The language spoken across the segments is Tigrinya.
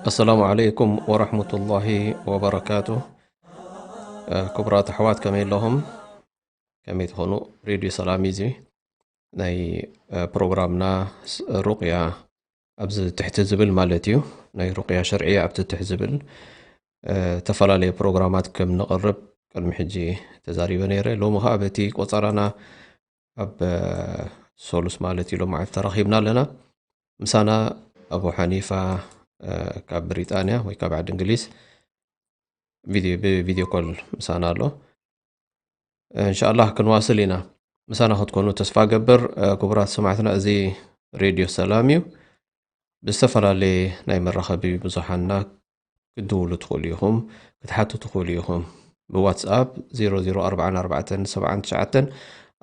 ኣሰላሙ ዓለይኩም ወረሕመቱላሂ ወበረካቱ። ክቡራት ኣሕዋት፣ ከመይ ኣለኹም? ከመይ ትኾኑ? ሬድዮ ሰላም እዩ እዚ። ናይ ፕሮግራምና ሩቅያ ኣብዚ ትሕቲ ዝብል ማለት እዩ። ናይ ሩቅያ ሸርዕያ ኣብቲ ትሕቲ ዝብል ዝተፈላለየ ፕሮግራማት ከም ነቕርብ ቅድሚ ሕጂ ተዛሪበ ነይረ። ሎሚ ከዓ በቲ ቆፀራና ኣብ ሰሉስ ማለት እዩ፣ ሎማዓልቲ ተራኺብና ኣለና። ምሳና ኣቡ ሓኒፋ ካብ ብሪጣንያ ወይ ካብ ዓዲ እንግሊዝ ብቪድዮ ኮል ምሳና ኣሎ። እንሻኣላህ ክንዋስል ኢና። ምሳና ክትኮኑ ተስፋ ገብር። ክቡራት ሰማዕትና፣ እዚ ሬድዮ ሰላም እዩ። ብዝተፈላለየ ናይ መራኸቢ ብዙሓንና ክትድውሉ ትኽእሉ ኢኹም፣ ክትሓቱ ትኽእሉ ኢኹም። ብዋትስኣፕ ዜሮ ዜሮ ኣርባዓን ኣርባዕተን ሰብዓን ትሽዓተን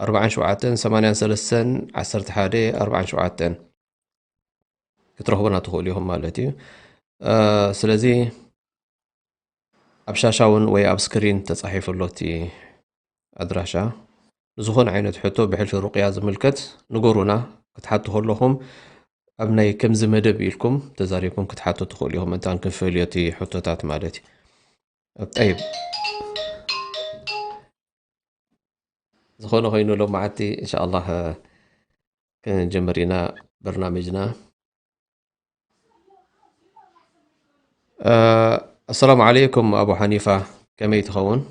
ኣርባዓን ሸውዓተን ሰማንያን ሰለስተን ዓሰርተ ሓደ ኣርባዓን ሸውዓተን ክትረኽቡና ትኽእሉ ኢኹም ማለት እዩ። ስለዚ ኣብ ሻሻ እውን ወይ ኣብ ስክሪን ተፃሒፉ ኣሎ እቲ ኣድራሻ። ንዝኾነ ዓይነት ሕቶ ብሕልፊ ሩቅያ ዝምልከት ንገሩና። ክትሓቱ ከለኹም ኣብ ናይ ከምዚ መደብ ኢልኩም ተዛሪብኩም ክትሓቱ ትኽእሉ ኢኹም። እንታን ክንፈልዮ እቲ ሕቶታት ማለት እዩ። ጠይብ፣ ዝኾነ ኮይኑ ሎም መዓልቲ እንሻኣላህ ክንጀምር ኢና በርናመጅና። ኣሰላሙ ዓለይኩም ኣቡ ሓኒፋ፣ ከመይ ትኸውን?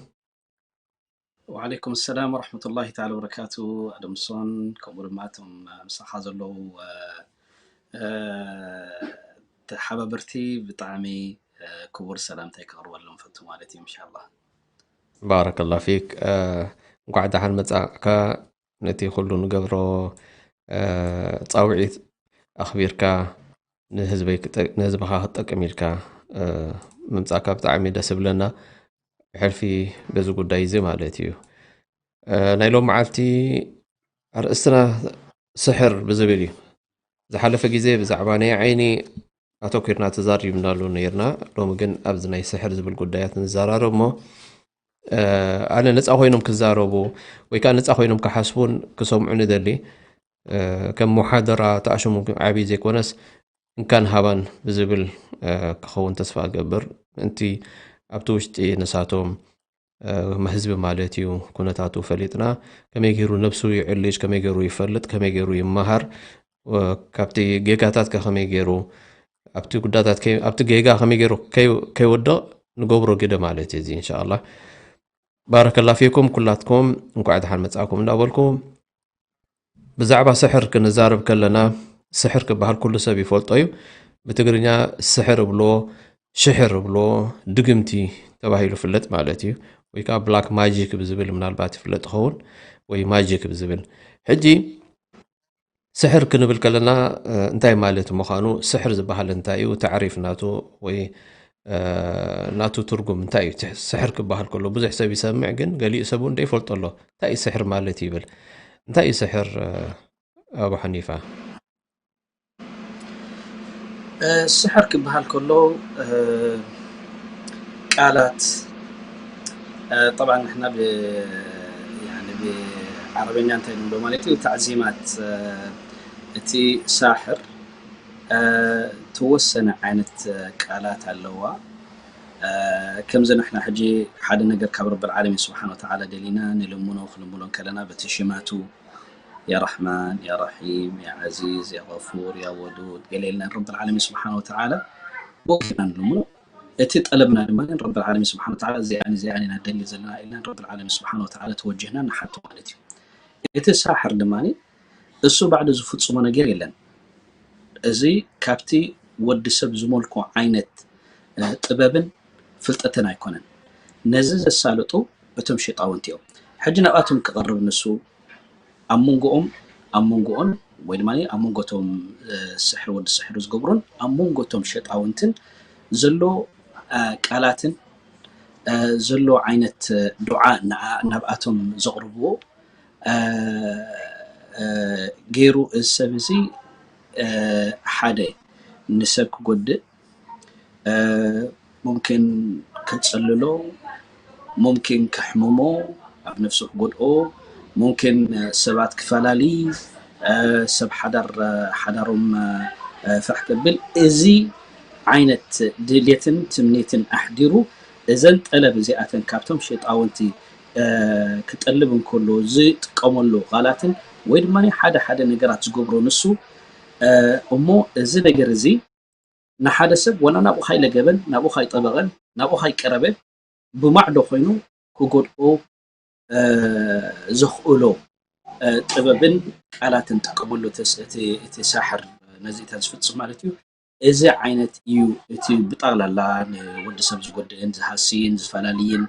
ወዓለይኩም ሰላም ወረሕመቱላሂ ተዓላ ወበረካቱ። ኣደምሶን ከምኡ ድማ እቶም ምሳኻ ዘለዉ ተሓባበርቲ ብጣዕሚ ክቡር ሰላምታይ ከቕርበሎም ፈቱ ማለት እዩ። እንሻላ ባረከላ ፊክ። እንኳዕ ደሓን መጻእካ። ነቲ ኩሉ ንገብሮ ጻውዒት ኣኽቢርካ ንህዝበይ ንህዝብኻ ክትጠቅም ኢልካ ምምጻእካ ብጣዕሚ ደስ ይብለና። ብሕልፊ በዚ ጉዳይ እዚ ማለት እዩ። ናይ ሎም መዓልቲ ኣርእስትና ስሕር ብዝብል እዩ። ዝሓለፈ ግዜ ብዛዕባ ናይ ዓይኒ ኣተኲርና ተዛሪብናሉ ነይርና። ሎሚ ግን ኣብዚ ናይ ስሕር ዝብል ጉዳያት ንዘራረብ እሞ ኣነ ነፃ ኮይኖም ክዛረቡ ወይ ከዓ ነፃ ኮይኖም ክሓስቡን ክሰምዑን እደሊ። ከም ሙሓደራ ተኣሽሙ ዓብዪ ዘይኮነስ እንካን ሃባን ብዝብል ክኸውን ተስፋ እገብር። ምእንቲ ኣብቲ ውሽጢ ንሳቶም ህዝቢ ማለት እዩ ኩነታቱ ፈሊጥና ከመይ ገይሩ ነብሱ ይዕልጅ፣ ከመይ ገይሩ ይፈልጥ፣ ከመይ ገይሩ ይመሃር፣ ካብቲ ጌጋታት ከ ከመይ ገይሩ ኣብቲ ጉዳታት ኣብቲ ጌጋ ከመይ ገይሩ ከይወድቕ ንገብሮ ግደ ማለት እዩ እዚ እንሻላ። ባረከላ ፊኩም ኩላትኩም እንኳዕ ደሓን መጻእኩም እንዳበልኩ ብዛዕባ ስሕር ክንዛረብ ከለና ስሕር ክበሃል ኩሉ ሰብ ይፈልጦ እዩ። ብትግርኛ ስሕር እብሎ ሽሕር እብሎ ድግምቲ ተባሂሉ ፍለጥ ማለት እዩ። ወይ ከዓ ብላክ ማጂክ ብዝብል ምናልባት ይፍለጥ ይኸውን ወይ ማጂክ ብዝብል። ሕጂ ስሕር ክንብል ከለና እንታይ ማለት ምዃኑ ስሕር ዝበሃል እንታይ እዩ? ታዕሪፍ ናቱ ወይ ናቱ ትርጉም እንታይ እዩ? ስሕር ክበሃል ከሎ ብዙሕ ሰብ ይሰምዕ፣ ግን ገሊኡ ሰብ እውን ዘይፈልጦ ኣሎ። እንታይ እዩ ስሕር ማለት ይብል። እንታይ እዩ ስሕር ኣቡ ሓኒፋ? ስሕር ክበሃል ከሎ ቃላት ጠብዓ ንሕና ብዓረበኛ እንታይ ንብሎ ማለት እዩ ታዕዚማት እቲ ሳሕር ተወሰነ ዓይነት ቃላት ኣለዋ። ከምዚ ንሕና ሕጂ ሓደ ነገር ካብ ረብል ዓለሚን ስብሓን ወተዓላ ደሊና ንልምኖ ክልምኖ ከለና በቲ ሽማቱ ያ ረሕማን ያ ረሒም ያ ዓዚዝ ያ ገፉር ያ ወዱድ ገለ ኢልና ንረብል ዓለሚን ስብሓን ወተዓላ ወኪልና ንልምኖ። እቲ ጠለብና ድማ ንረብል ዓለሚን ስብሓን ወተዓላ እዚኣን እዚኣን ኢና ደሊ ዘለና ኢልና ንረብል ዓለሚን ስብሓን ወተዓላ ተወጅህና ንሓቶ ማለት እዩ። እቲ ሳሕር ድማ እሱ ባዕሉ ዝፍፅሞ ነገር የለን። እዚ ካብቲ ወዲ ሰብ ዝመልኮ ዓይነት ጥበብን ፍልጠትን ኣይኮነን። ነዚ ዘሳልጡ እቶም ሸጣውንቲ እዮም። ሕጂ ናብኣቶም ክቐርብ ንሱ ኣብ መንጎኦም ኣብ መንጎኦም ወይ ድማ ኣብ መንጎቶም ስሕሪ ወዲ ስሕሪ ዝገብሩን ኣብ መንጎቶም ሸጣውንትን ዘሎ ቃላትን ዘሎ ዓይነት ዱዓ ናብኣቶም ዘቕርብዎ ገይሩ እዚ ሰብ እዚ ሓደ ንሰብ ክጎድእ፣ ሙምኪን ከጸልሎ፣ ሙምኪን ከሕምሞ፣ ኣብ ነፍሱ ክጎድኦ፣ ሙምኪን ሰባት ክፈላሊ፣ ሰብ ሓዳር ሓዳሮም ፍሕ ክብል፣ እዚ ዓይነት ድልየትን ትምኒትን ኣሕዲሩ እዘን ጠለብ እዚኣተን ካብቶም ሸጣውንቲ ክጠልብ እንከሎ ዝጥቀመሉ ቃላትን ወይ ድማ ሓደ ሓደ ነገራት ዝገብሮ ንሱ እሞ እዚ ነገር እዚ ንሓደ ሰብ ዋላ ናብኡ ካይለገበን ናብኡ ካይጠበቐን ናብኡ ካይቀረበ ብማዕዶ ኮይኑ ክጎድኦ ዘኽእሎ ጥበብን ቃላትን ጥቀመሉ እቲ ሳሕር ነዚ እታ ዝፍፅም ማለት እዩ። እዚ ዓይነት እዩ እቲ ብጠቕላላ ንወዲ ሰብ ዝጎድእን ዝሃስይን ዝፈላልይን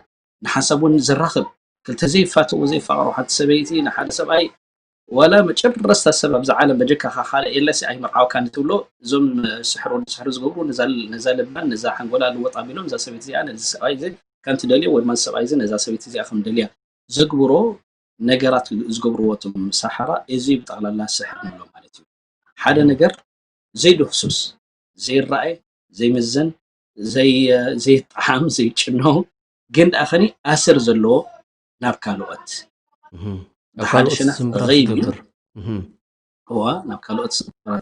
ንሓንሳብ እውን ዘራኽብ ክልተ ዘይፋተዎ ዘይፋቐሩ ሓንቲ ሰበይቲ ንሓደ ሰብኣይ ዋላ መጨረስታ ሰብ ኣብዛ ዓለም በጀካኻ ካልእ የለሲ ኣይምርዓውካን ትብሎ እዞም ስሕር ወዲ ስሕር ዝገብሩ ነዛ ልባን ነዛ ሓንጎላ ልወጥ ኣቢሎም እዛ ሰበይቲ እዚኣ ነዚ ሰብኣይ እዚ ከም ትደልዮ ወይ ድማ ሰብኣይ እዚ ነዛ ሰበይቲ እዚኣ ከም ደልያ ዘግብሮ ነገራት ዝገብርዎ እቶም ሰሓራ እዚ ብጠቕላላ ስሕር ንብሎ ማለት እዩ። ሓደ ነገር ዘይድህሱስ ዘይረኣይ ዘይምዘን ዘይጠዓም ዘይጭኖ ግን ደኣ ኸኒ ኣሰር ዘለዎ ናብ ካልኦት ብሓደ ሸነኽ غيب እዩ። እዋ ናብ ካልኦት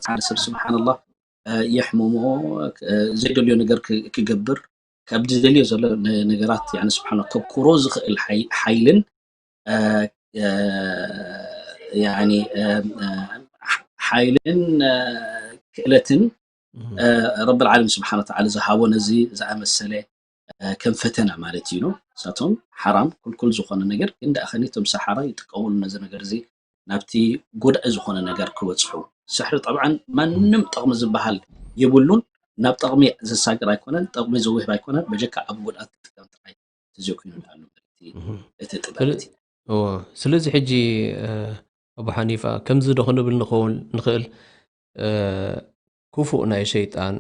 ሓደ ሰብ ስብሓንላህ የሕምሞ ዘይደልዮ ነገር ክገብር ካብ ዝደልዮ ዘሎ ነገራት ስብሓን ከብኩሮ ዝኽእል ሓይልን ሓይልን ክእለትን ረቢ ዓለም ስብሓን ወተዓላ ዝሃቦ ነዚ ዝኣመሰለ ከም ፈተና ማለት እዩ። ንሳቶም ሓራም ኩልኩል ዝኾነ ነገር ግን ደኣ ኸኒ እቶም ሰሓራ ይጥቀሙሉ ነዚ ነገር እዚ ናብቲ ጎዳኢ ዝኾነ ነገር ክበፅሑ። ስሕሪ ጠብዓን ማንም ጠቕሚ ዝበሃል የብሉን፣ ናብ ጠቕሚ ዘሳግር ኣይኮነን፣ ጠቕሚ ዘውህብ ኣይኮነን፣ በጀካ ኣብ ጎድኣት ክጥቀም ጥራይ ተዘይኮይኑ ንኣሉ እቲ ጥበብ እቲ። እዎ ስለዚ ሕጂ ኣቡ ሓኒፋ ከምዚ ዶ ክንብል ንኸውን ንኽእል ክፉእ ናይ ሸይጣን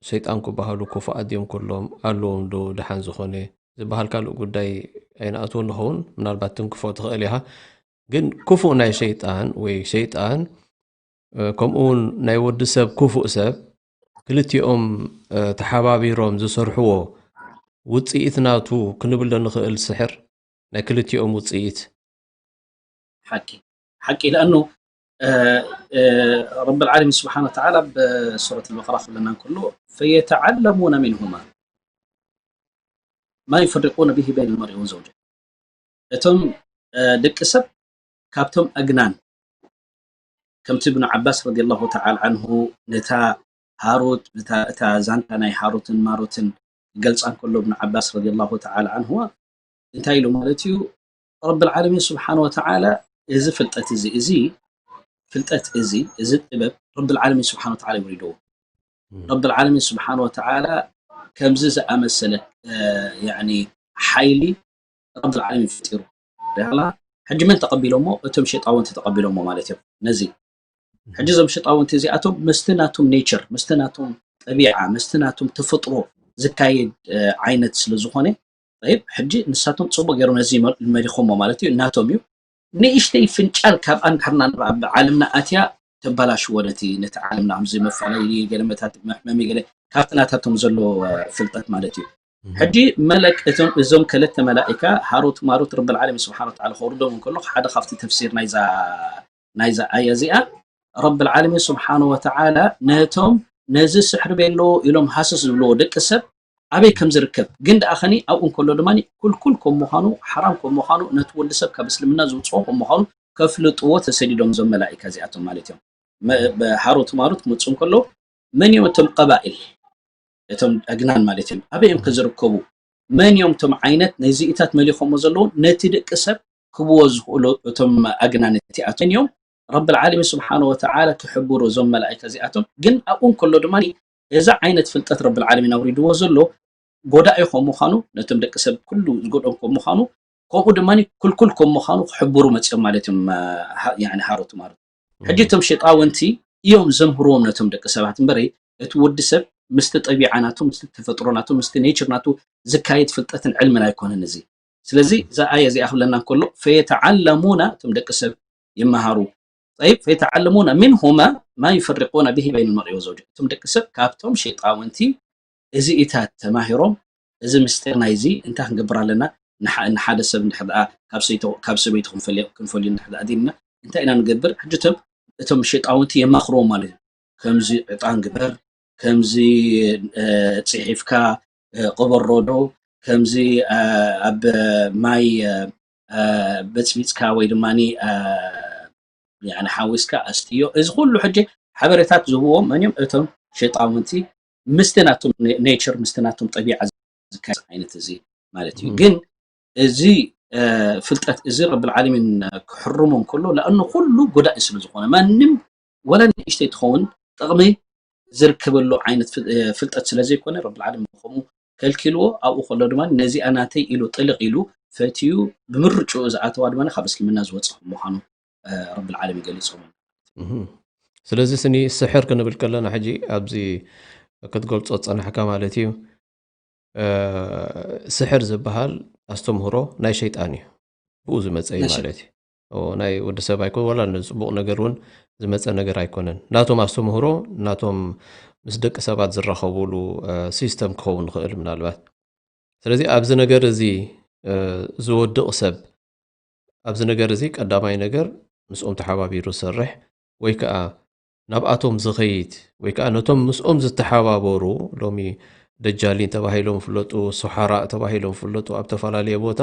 ሸይጣን ክበሃሉ ክፉኣት ድዮም ኩሎም ኣለዎም ዶ ደሓን ዝኾነ ዝበሃል ካልእ ጉዳይ ኣይንኣትዎ ንኸውን ምናልባት ትንክፎ ትኽእል ኢኻ ግን ክፉእ ናይ ሸይጣን ወይ ሸይጣን ከምኡ እውን ናይ ወዲ ሰብ ክፉእ ሰብ ክልቲኦም ተሓባቢሮም ዝሰርሕዎ ውፅኢት ናቱ ክንብል ዶ ንኽእል ስሕር ናይ ክልቲኦም ውፅኢት ሓቂ ሓቂ لأنه رب العالمين سبحانه وتعالى بسورة البقرة ክብለና እንከሎ فيتعلمون منهما ما يفرقون به بين المرء وزوجه እቶም ደቂ ሰብ ካብቶም ኣግናን ከምቲ እብኑ ዓባስ ረዲየላሁ ተዓላ ዓንሁ ነታ ሃሩት እታ ዛንታ ናይ ሃሩትን ማሩትን ክገልፃ እንከሎ እብኑ ዓባስ ረዲየላሁ ተዓላ ዓንሁ እንታይ ኢሉ ማለት እዩ ረብል ዓለሚን ስብሓን ወተዓላ እዚ ፍልጠት እዚ እዚ ፍልጠት እዚ እዚ ጥበብ ረብል ዓለሚን ስብሓን ወተዓላ ይውሪድዎ ረብል ዓለሚን ስብሓን ወተዓላ ከምዚ ዝኣመሰለ ሓይሊ ረብል ዓለሚን ፈጢሩ ላ ሕጂ መን ተቐቢሎሞ እቶም ሸጣውንቲ ተቐቢሎሞ ማለት እዮም ነዚ ሕጂ እዞም ሸጣውንቲ እዚኣቶም ምስቲ ናቶም ኔቸር ምስቲ ናቶም ጠቢዓ ምስቲ ናቶም ተፈጥሮ ዝካየድ ዓይነት ስለ ዝኾነ ይብ ሕጂ ንሳቶም ፅቡቅ ገይሮም ነዚ መሊኾሞ ማለት እዩ ናቶም እዩ ንእሽተይ ፍንጫል ካብ ኣንድሕርና ንረኣ ዓለምና ኣትያ ተባላሽዎ ነቲ ነቲ ዓለምና ከምዚ መፈላለዩ ገለ መታት መሕመሚ ገለ ካብቲ ናታቶም ዘሎ ፍልጠት ማለት እዩ ሕጂ መለክ እዞም እዞም ከለተ መላኢካ ሃሩት ማሩት ረብል ዓለሚን ስብሓን ወተዓላ ከውርዶም እንከሎ ሓደ ካብቲ ተፍሲር ናይዛ ናይዛ ኣያ እዚኣ ረብል ዓለሚን ስብሓን ወተዓላ ነቶም ነዚ ስሕሪ ቤሎ ኢሎም ሃስስ ዝብልዎ ደቂ ሰብ ኣበይ ከም ዝርከብ ግን ደኣ ኸኒ ኣብኡ እንከሎ ድማ ኩልኩል ከም ምዃኑ ሓራም ከም ምዃኑ ነቲ ወዲ ሰብ ካብ እስልምና ዝውፅኦ ከም ምዃኑ ከፍልጥዎ ተሰዲዶም እዞም መላኢካ እዚኣቶም ማለት እዮም ሃሩት ማሩት ክመፁ እንከሎ መን እዮም እቶም ቀባኢል እቶም ኣግናን ማለት እዮም ኣበይ እዮም ከዝርከቡ መን እዮም እቶም ዓይነት ነዚኢታት መሊኾሞ ዘለዉ ነቲ ደቂ ሰብ ክብዎ ዝኽእሉ እቶም ኣግናን እቲኣቶም እዮም ረብል ዓለሚን ስብሓን ወተዓላ ክሕብሩ እዞም መላኢካ እዚኣቶም ግን ኣብኡ እንከሎ ድማ እዚ ዓይነት ፍልጠት ረብል ዓለሚን ኣውሪድዎ ዘሎ ጎዳኢ ከም ምዃኑ ነቶም ደቂ ሰብ ኩሉ ዝጎድኦም ከም ምዃኑ ከምኡ ድማ ኩልኩል ከም ምዃኑ ክሕብሩ መፅኦም ማለት እዮም ሃሮት ማሮት ሕጂ እቶም ሸጣውንቲ እዮም ዘምህርዎም ነቶም ደቂ ሰባት እምበረይ እቲ ወዲ ሰብ ምስቲ ጠቢዓ ናቱ ምስቲ ተፈጥሮ ናቱ ምስቲ ኔቸር ናቱ ዝካየድ ፍልጠትን ዕልምን ኣይኮነን እዚ ስለዚ እዛ ኣየ እዚኣ ክብለና እንከሎ ፈየተዓለሙና እቶም ደቂ ሰብ ይመሃሩ طيب فيتعلمون منهما ما يفرقون به بين المرء وزوجه እቶም ደቂ ሰብ ካብቶም ሸይጣውንቲ እዚኢታት ተማሂሮም እዚ ምስጢር ናይዚ እንታይ ክንገብር ኣለና ንሓ- ንሓደ ሰብ እንድሕር ደኣ ካብ ሰይቶ- ካብ ሰበይቱ ክንፈልዮ ክንፈልዩ እንድሕር ደኣ ዲንና እንታይ ኢና ንገብር ሕጂ እቶም እቶም ሸይጣውንቲ የማኽርዎም ማለት እዩ ከምዚ ዕጣን ግበር ከምዚ እ፣ ጽሒፍካ እ፣ ቅበሮ ዶ ከምዚ እ፣ ኣብ ማይ እ፣ እ፣ በጽቢጽካ ወይ ድማ ሓዊስካ ኣስትዮ እዚ ኩሉ ሕጂ ሓበሬታት ዝህብዎም መን እዮም እቶም ሸጣውንቲ ምስቲ ናቶም ኔቸር ምስቲ ናቶም ጠቢዓ ዝካየድ ዓይነት እዚ ማለት እዩ ግን እዚ ፍልጠት እዚ ረብል ዓለሚን ክሕርሞ እንከሎ ለኣኑ ኩሉ ጎዳኢ ስለ ዝኾነ ማንም ወላ ንእሽተይ ትኸውን ጥቕሚ ዝርከበሉ ዓይነት ፍልጠት ስለ ዘይኮነ ረብል ዓለሚን ከምኡ ከልኪልዎ ኣብኡ ከሎ ድማ ነዚኣ ናተይ ኢሉ ጥልቕ ኢሉ ፈትዩ ብምርጭኡ ዝኣተዋ ድማ ካብ እስልምና ዝወፀ ምዃኑ ረብል ዓለሚን ገሊፆም ስለዚ ስኒ ስሕር ክንብል ከለና ሕጂ ኣብዚ ክትገልፆ ዝፀናሕካ ማለት እዩ ስሕር ዝበሃል ኣስተምህሮ ናይ ሸይጣን እዩ ብኡ ዝመፀ እዩ ማለት እዩ ናይ ወዲ ሰብ ኣይኮን ወላ ንፅቡቕ ነገር እውን ዝመፀ ነገር ኣይኮነን ናቶም ኣስተምህሮ ናቶም ምስ ደቂ ሰባት ዝራኸቡሉ ሲስተም ክኸውን ይኽእል ምናልባት ስለዚ ኣብዚ ነገር እዚ ዝወድቕ ሰብ ኣብዚ ነገር እዚ ቀዳማይ ነገር ምስኦም ተሓባቢሩ ዝሰርሕ ወይ ከዓ ናብኣቶም ዝኸይድ ወይ ከዓ ነቶም ምስኦም ዝተሓባበሩ ሎሚ ደጃሊን ተባሂሎም ፍለጡ ሶሓራ ተባሂሎም ፍለጡ ኣብ ተፈላለየ ቦታ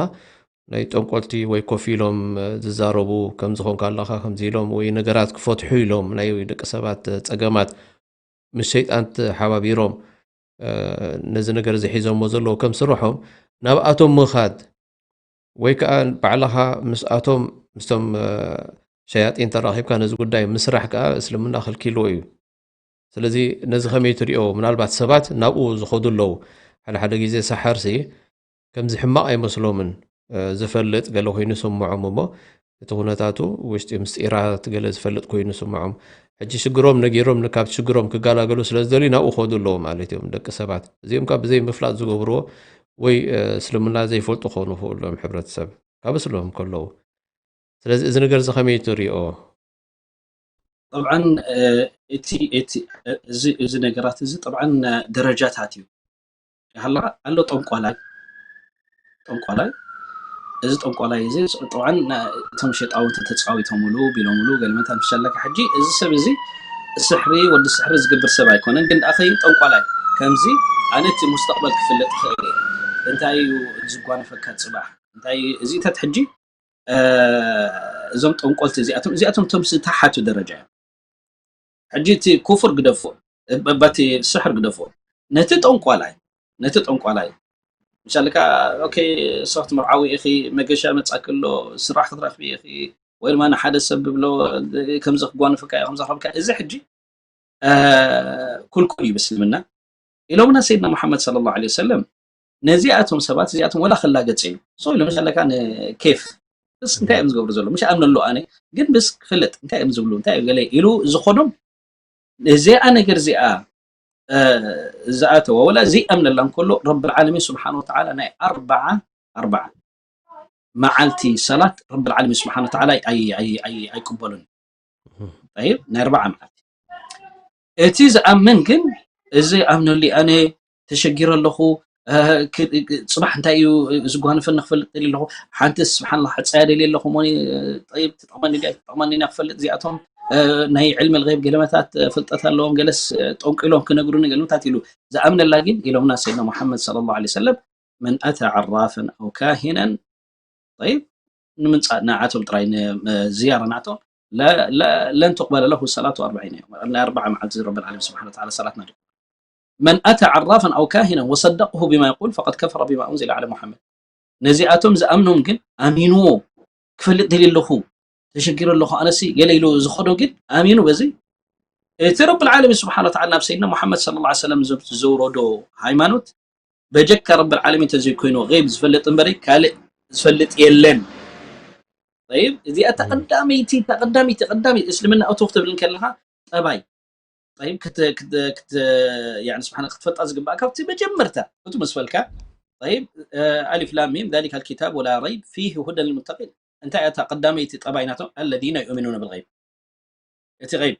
ናይ ጠንቆልቲ ወይ ኮፍ ኢሎም ዝዛረቡ ከም ዝኾንካ ኣለኻ ከምዚ ኢሎም ወይ ነገራት ክፈትሑ ኢሎም ናይ ደቂ ሰባት ፀገማት ምስ ሸይጣን ተሓባቢሮም ነዚ ነገር እዚ ሒዞሞ ዘለዉ ከም ስርሖም ናብኣቶም ምኻድ ወይ ከዓ ባዕልኻ ምስኣቶም ምስቶም ሸያጢን ተራኺብካ ነዚ ጉዳይ ምስራሕ ከዓ እስልምና ከልኪልዎ እዩ ስለዚ ነዚ ከመይ ትሪኦ ምናልባት ሰባት ናብኡ ዝኸዱ ኣለዉ ሓደ ሓደ ግዜ ሰሓርሲ ከምዚ ሕማቕ ኣይመስሎምን ዝፈልጥ ገለ ኮይኑ ስምዖም እሞ እቲ ኩነታቱ ውሽጢ ምስጢራት ገለ ዝፈልጥ ኮይኑ ስምዖም ሕጂ ሽግሮም ነጊሮም ካብ ሽግሮም ክጋላገሉ ስለ ዝደልዩ ናብኡ ከዱ ኣለዎ ማለት እዮም ደቂ ሰባት እዚኦም ካብ ብዘይ ምፍላጥ ዝገብርዎ ወይ እስልምና ዘይፈልጡ ክኾኑ ይኽእሉ እዮም ሕብረተሰብ ካብ እስሎም ከለዉ ስለዚ እዚ ነገር እዚ ከመይ ትሪኦ طبعا እቲ እቲ እዚ እዚ ነገራት እዚ طبعا ደረጃታት እዩ ሃላ ኣሎ ጠንቋላይ ጠንቋላይ እዚ ጠንቋላይ እዚ طبعا እቶም ሸጣውንቲ ተፃዊቶምሉ ቢሎምሉ ገለመታት ምሻለካ ሕጂ እዚ ሰብ እዚ ስሕሪ ወዲ ስሕሪ ዝገብር ሰብ ኣይኮነን ግን ኣኸይ ጠንቋላይ ከምዚ ኣነ እቲ ሙስተቅበል ክፍለጥ ይኽእል እየ እንታይ እዩ ዝጓነፈካ ፅባሕ እንታይ እዚታት ሕጂ እዞም ጠንቆልቲ እዚኣቶም እዚኣቶም እቶም ዝተሓቱ ደረጃ እዮም ሕጂ እቲ ኩፍር ግደፎ በቲ ስሕር ግደፎ ነቲ ጠንቋላይ ነቲ ጠንቋላይ ምሳልካ ኦኬ ሶፍት መርዓዊ ኢኺ መገሻ መጻክሎ ስራሕ ክትረኽቢ ኢኺ ወይ ድማ ንሓደ ሰብ ብብሎ ከምዚ ክጓንፍካ እዩ ከምዚ ክረብካ እዚ ሕጂ ኩልኩል እዩ ብስልምና ኢሎምና ሰይድና ሙሓመድ صلى الله عليه وسلم ነዚኣቶም ሰባት እዚኣቶም ወላ ክላገጽ እዩ ሶ ኢሎም ዘለካ ንኬፍ ብስ እንታይ እዮም ዝገብሩ ዘሎ ምሽ ኣምነሉ ኣነ ግን ብስ ክፍለጥ እንታይ እዮም ዝብሉ እንታይ እዮም ገለ ኢሉ ዝኾኖም እዚኣ ነገር እዚኣ ዝኣተወ ወላ ዘይኣምነላ እንከሎ ረብ ዓለሚን ስብሓን ወተዓላ ናይ ኣርባዓ ኣርባዓ መዓልቲ ሰላት ረብ ዓለሚን ስብሓን ወተዓላ ኣይቅበሉን ይብ ናይ ኣርባዓ መዓልቲ እቲ ዝኣምን ግን እዚ ኣምነሉ ኣነ ተሸጊረ ኣለኹ ፅባሕ እንታይ እዩ ዝጓንፈኒ ክፈልጥ ደሊ ኣለኹ ሓንቲ ስብሓን ሕፀያ ደሊ ኣለኹ ሞ ጠይብ ትጠቕመኒ ድያ ትጠቕመኒ ኢና ክፈልጥ እዚኣቶም ናይ ዕልሚ ልገይብ ገለመታት ፍልጠት ኣለዎም ገለስ ጠንቂሎም ክነግሩኒ ገለመታት ኢሉ ዝኣምነላ ግን ኢሎምና ሰይድና ሙሓመድ صلى الله عليه وسلم من أتى عرافا أو كاهنا طيب ንምንፃእ ንዓቶም ጥራይ ዝያራ ናቶም ለን ትቕበለ ለሁ ሰላቱ ኣርባዒን እዮም ናይ ኣርባዓ መዓልቲ ረብ ዓለም ስብሓን ወተዓላ ሰላትና من أتى عرافا أو كاهنا وصدقه بما يقول فقد كفر بما أنزل على محمد ነዚኣቶም ዝኣምኖም ግን ኣሚንዎ ክፈልጥ ደልየ ኣለኹ ተሸጊረ ኣለኹ ኣነሲ ገለ ኢሉ ዝኸዶ ግን ኣሚኑ በዚ እቲ ረብ ዓለሚን ስብሓን ወተዓላ ናብ ሰይድና ሙሓመድ صلى الله عليه وسلم ዘውረዶ ሃይማኖት በጀካ ረብ ዓለሚን ተዘይኮይኑ غيب ዝፈልጥ እምበሪ ካልእ ዝፈልጥ የለን طيب እዚኣ ተቐዳመይቲ ተቐዳመይቲ ቀዳመይቲ እስልምና እቶ ክትብል ከለኻ ጠባይ طيب كت كت كت يعني سبحانه ክትፈልጣ ዝግባእ ካብቲ መጀመርታ እቱ ምስ በልካ طيب ألف لام ميم ذلك الكتاب لا ريب فيه هدى للمتقين እንታይ እታ ቀዳመይቲ ጠባይ ናቶም الذين يؤمنون بالغيب እቲ غيب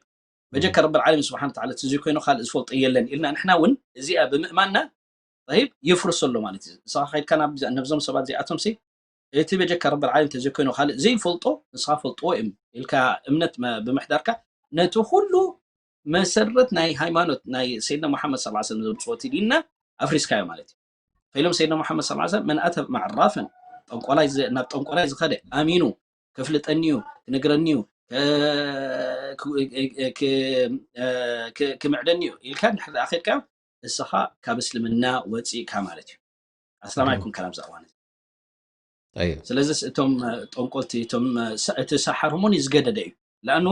በጀካ ረብል ዓለሚን ስብሓን ተዓላ እቲ ዘይኮይኑ ካልእ ዝፈልጦ የለን ኢልና ንሕና እውን እዚኣ ብምእማንና طيب የፍርሶ ኣሎ ማለት እዩ። ንስኻ ከይድካ ናብ ነብዞም ሰባት እዚኣቶም ሲ እቲ በጀካ ረብል ዓለሚን ተዘይኮይኑ ካልእ ዘይፈልጦ ንስኻ ፈልጥዎ እዮም ኢልካ እምነት መ- ብምሕዳርካ ነቲ ኩሉ መሰረት ናይ ሃይማኖት ናይ ሰይድና መሓመድ ስ ሰለም ዘምፅኦ እቲ ዲንና ኣፍሪስካዮ ማለት እዩ። ፈኢሎም ሰይድና መሓመድ ስ ሰለም መን ኣተ መዕራፈን ጠንቆላይ ዝ- ናብ ጠንቆላይ ዝኸደ ኣሚኑ ከፍልጠኒ እዩ ክነግረኒ እዩ ክ- ክ- ክ- ክ- ክምዕደኒ እዩ ኢልካ እንድሕር ደኣ ከድካ እስኻ ካብ እስልምና ወፂእካ ማለት እዩ። ኣስላማይ ኣይኮንካ ናብዛ እዋን እዚ። طيب ስለዚስ እቶም እ፣ ጠንቆልቲ እቶም እ፣ ሳ- እቲ ሳሓር ሆሞን እዩ ዝገደደ እዩ። ለኣኑ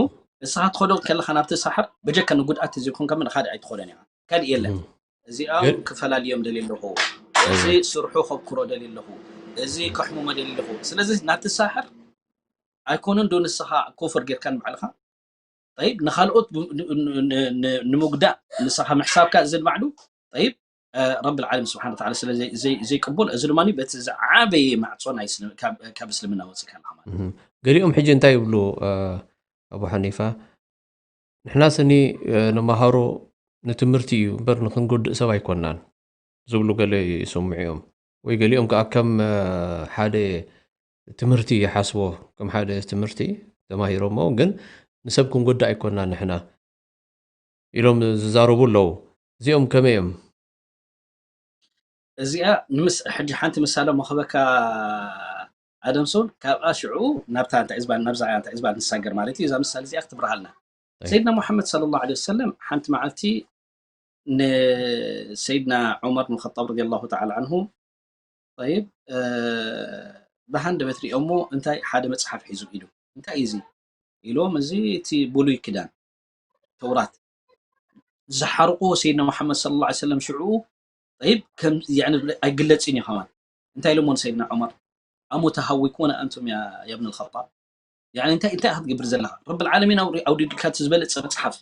እስኻ ትኸዶ ከለኻ ናብቲ ሳሓር በጀካ ንጉድኣት ተዘይኮንካ ምን ካልእ ኣይትኸዶን ኢኻ። ካልእ የለን። مهم. እዚኣ ግን- ክፈላልዮም ደልየ ኣለኹ። እዚ ስርሑ ከብክሮ ደልየ ኣለኹ። እዚ ከሕሙሞ ደልየ ኣለኹ። ስለዚ ናብቲ ሳሕር ኣይኮነን ዶ ንስኻ ኮፈር ጌርካ ንባዕልኻ طيب ንኻልኦት ብ- ን- ን- ን- ን- ንምጉዳእ ንስኻ ምሕሳብካ እዚ ንባዕሉ طيب እ፣ ረብል ዓለም ስብሓን ተዓላ ስለ ዘይ- ዘይ- ዘይቅቡል እዚ ድማ በቲ ዝዓበየ ማዕፆ ናይ እስልም- ካብ- ካብ እስልምና ወፂእካ ኣለኻ ማለት እዩ። مهم. ገሊኦም ሕጂ እንታይ ይብሉ እ፣ ኣቡ ሓኒፋ ንሕና ስኒ እ፣ ንመሃሮ ንትምህርቲ እዩ እምበር ንክንጎድእ ሰብ ኣይኮናን ዝብሉ ገለ ይሰምዑ እዮም። ወይ ገሊኦም ከዓ ከም እ፣ ሓደ ትምህርቲ ይሓስቦ ከም ሓደ ትምህርቲ ተማሂሮሞ ግን ንሰብ ክንጎድእ ኣይኮናን ንሕና ኢሎም ዝዛረቡ ኣለዉ። እዚኦም ከመይ እዮም? እዚኣ ንምስ ሕጂ ሓንቲ ምሳሌ መኽበካ ኣደምሶን ካብኣ ሽዑ ናብታ እንታይ ዝባል ናብዛ እንታይ ዝባል ንሳገር ማለት እዩ። እዛ ምሳሌ እዚኣ ክትብርሃልና طيب. ሰይድና ሙሓመድ صلى الله عليه وسلم ሓንቲ መዓልቲ ንሰይድና ዑመር ብን ኸጣብ رضي الله تعالى عنه طيب እ፣ ብሃንደበት ሪኦሞ እንታይ ሓደ መፅሓፍ ሒዙ ኢሉ እንታይ እዩ እዚ ኢሎም እዚ እቲ ብሉይ ክዳን ተውራት ዝሓርቁ ሰይድና ሙሓመድ صلى الله عليه وسلم ሽዑ طيب ከም يعني ኣይግለፅን እዩ ከማን እንታይ ኢሎሞ ንሰይድና ዑመር أمتهوكون أنتم يا يا ابن الخطاب يعني እንታይ እንታይ ክትገብር ዘለኻ ረብል ዓለሚን ኣውሪ- ኣውሪዱልካ እቲ ዝበለፀ መፅሓፍ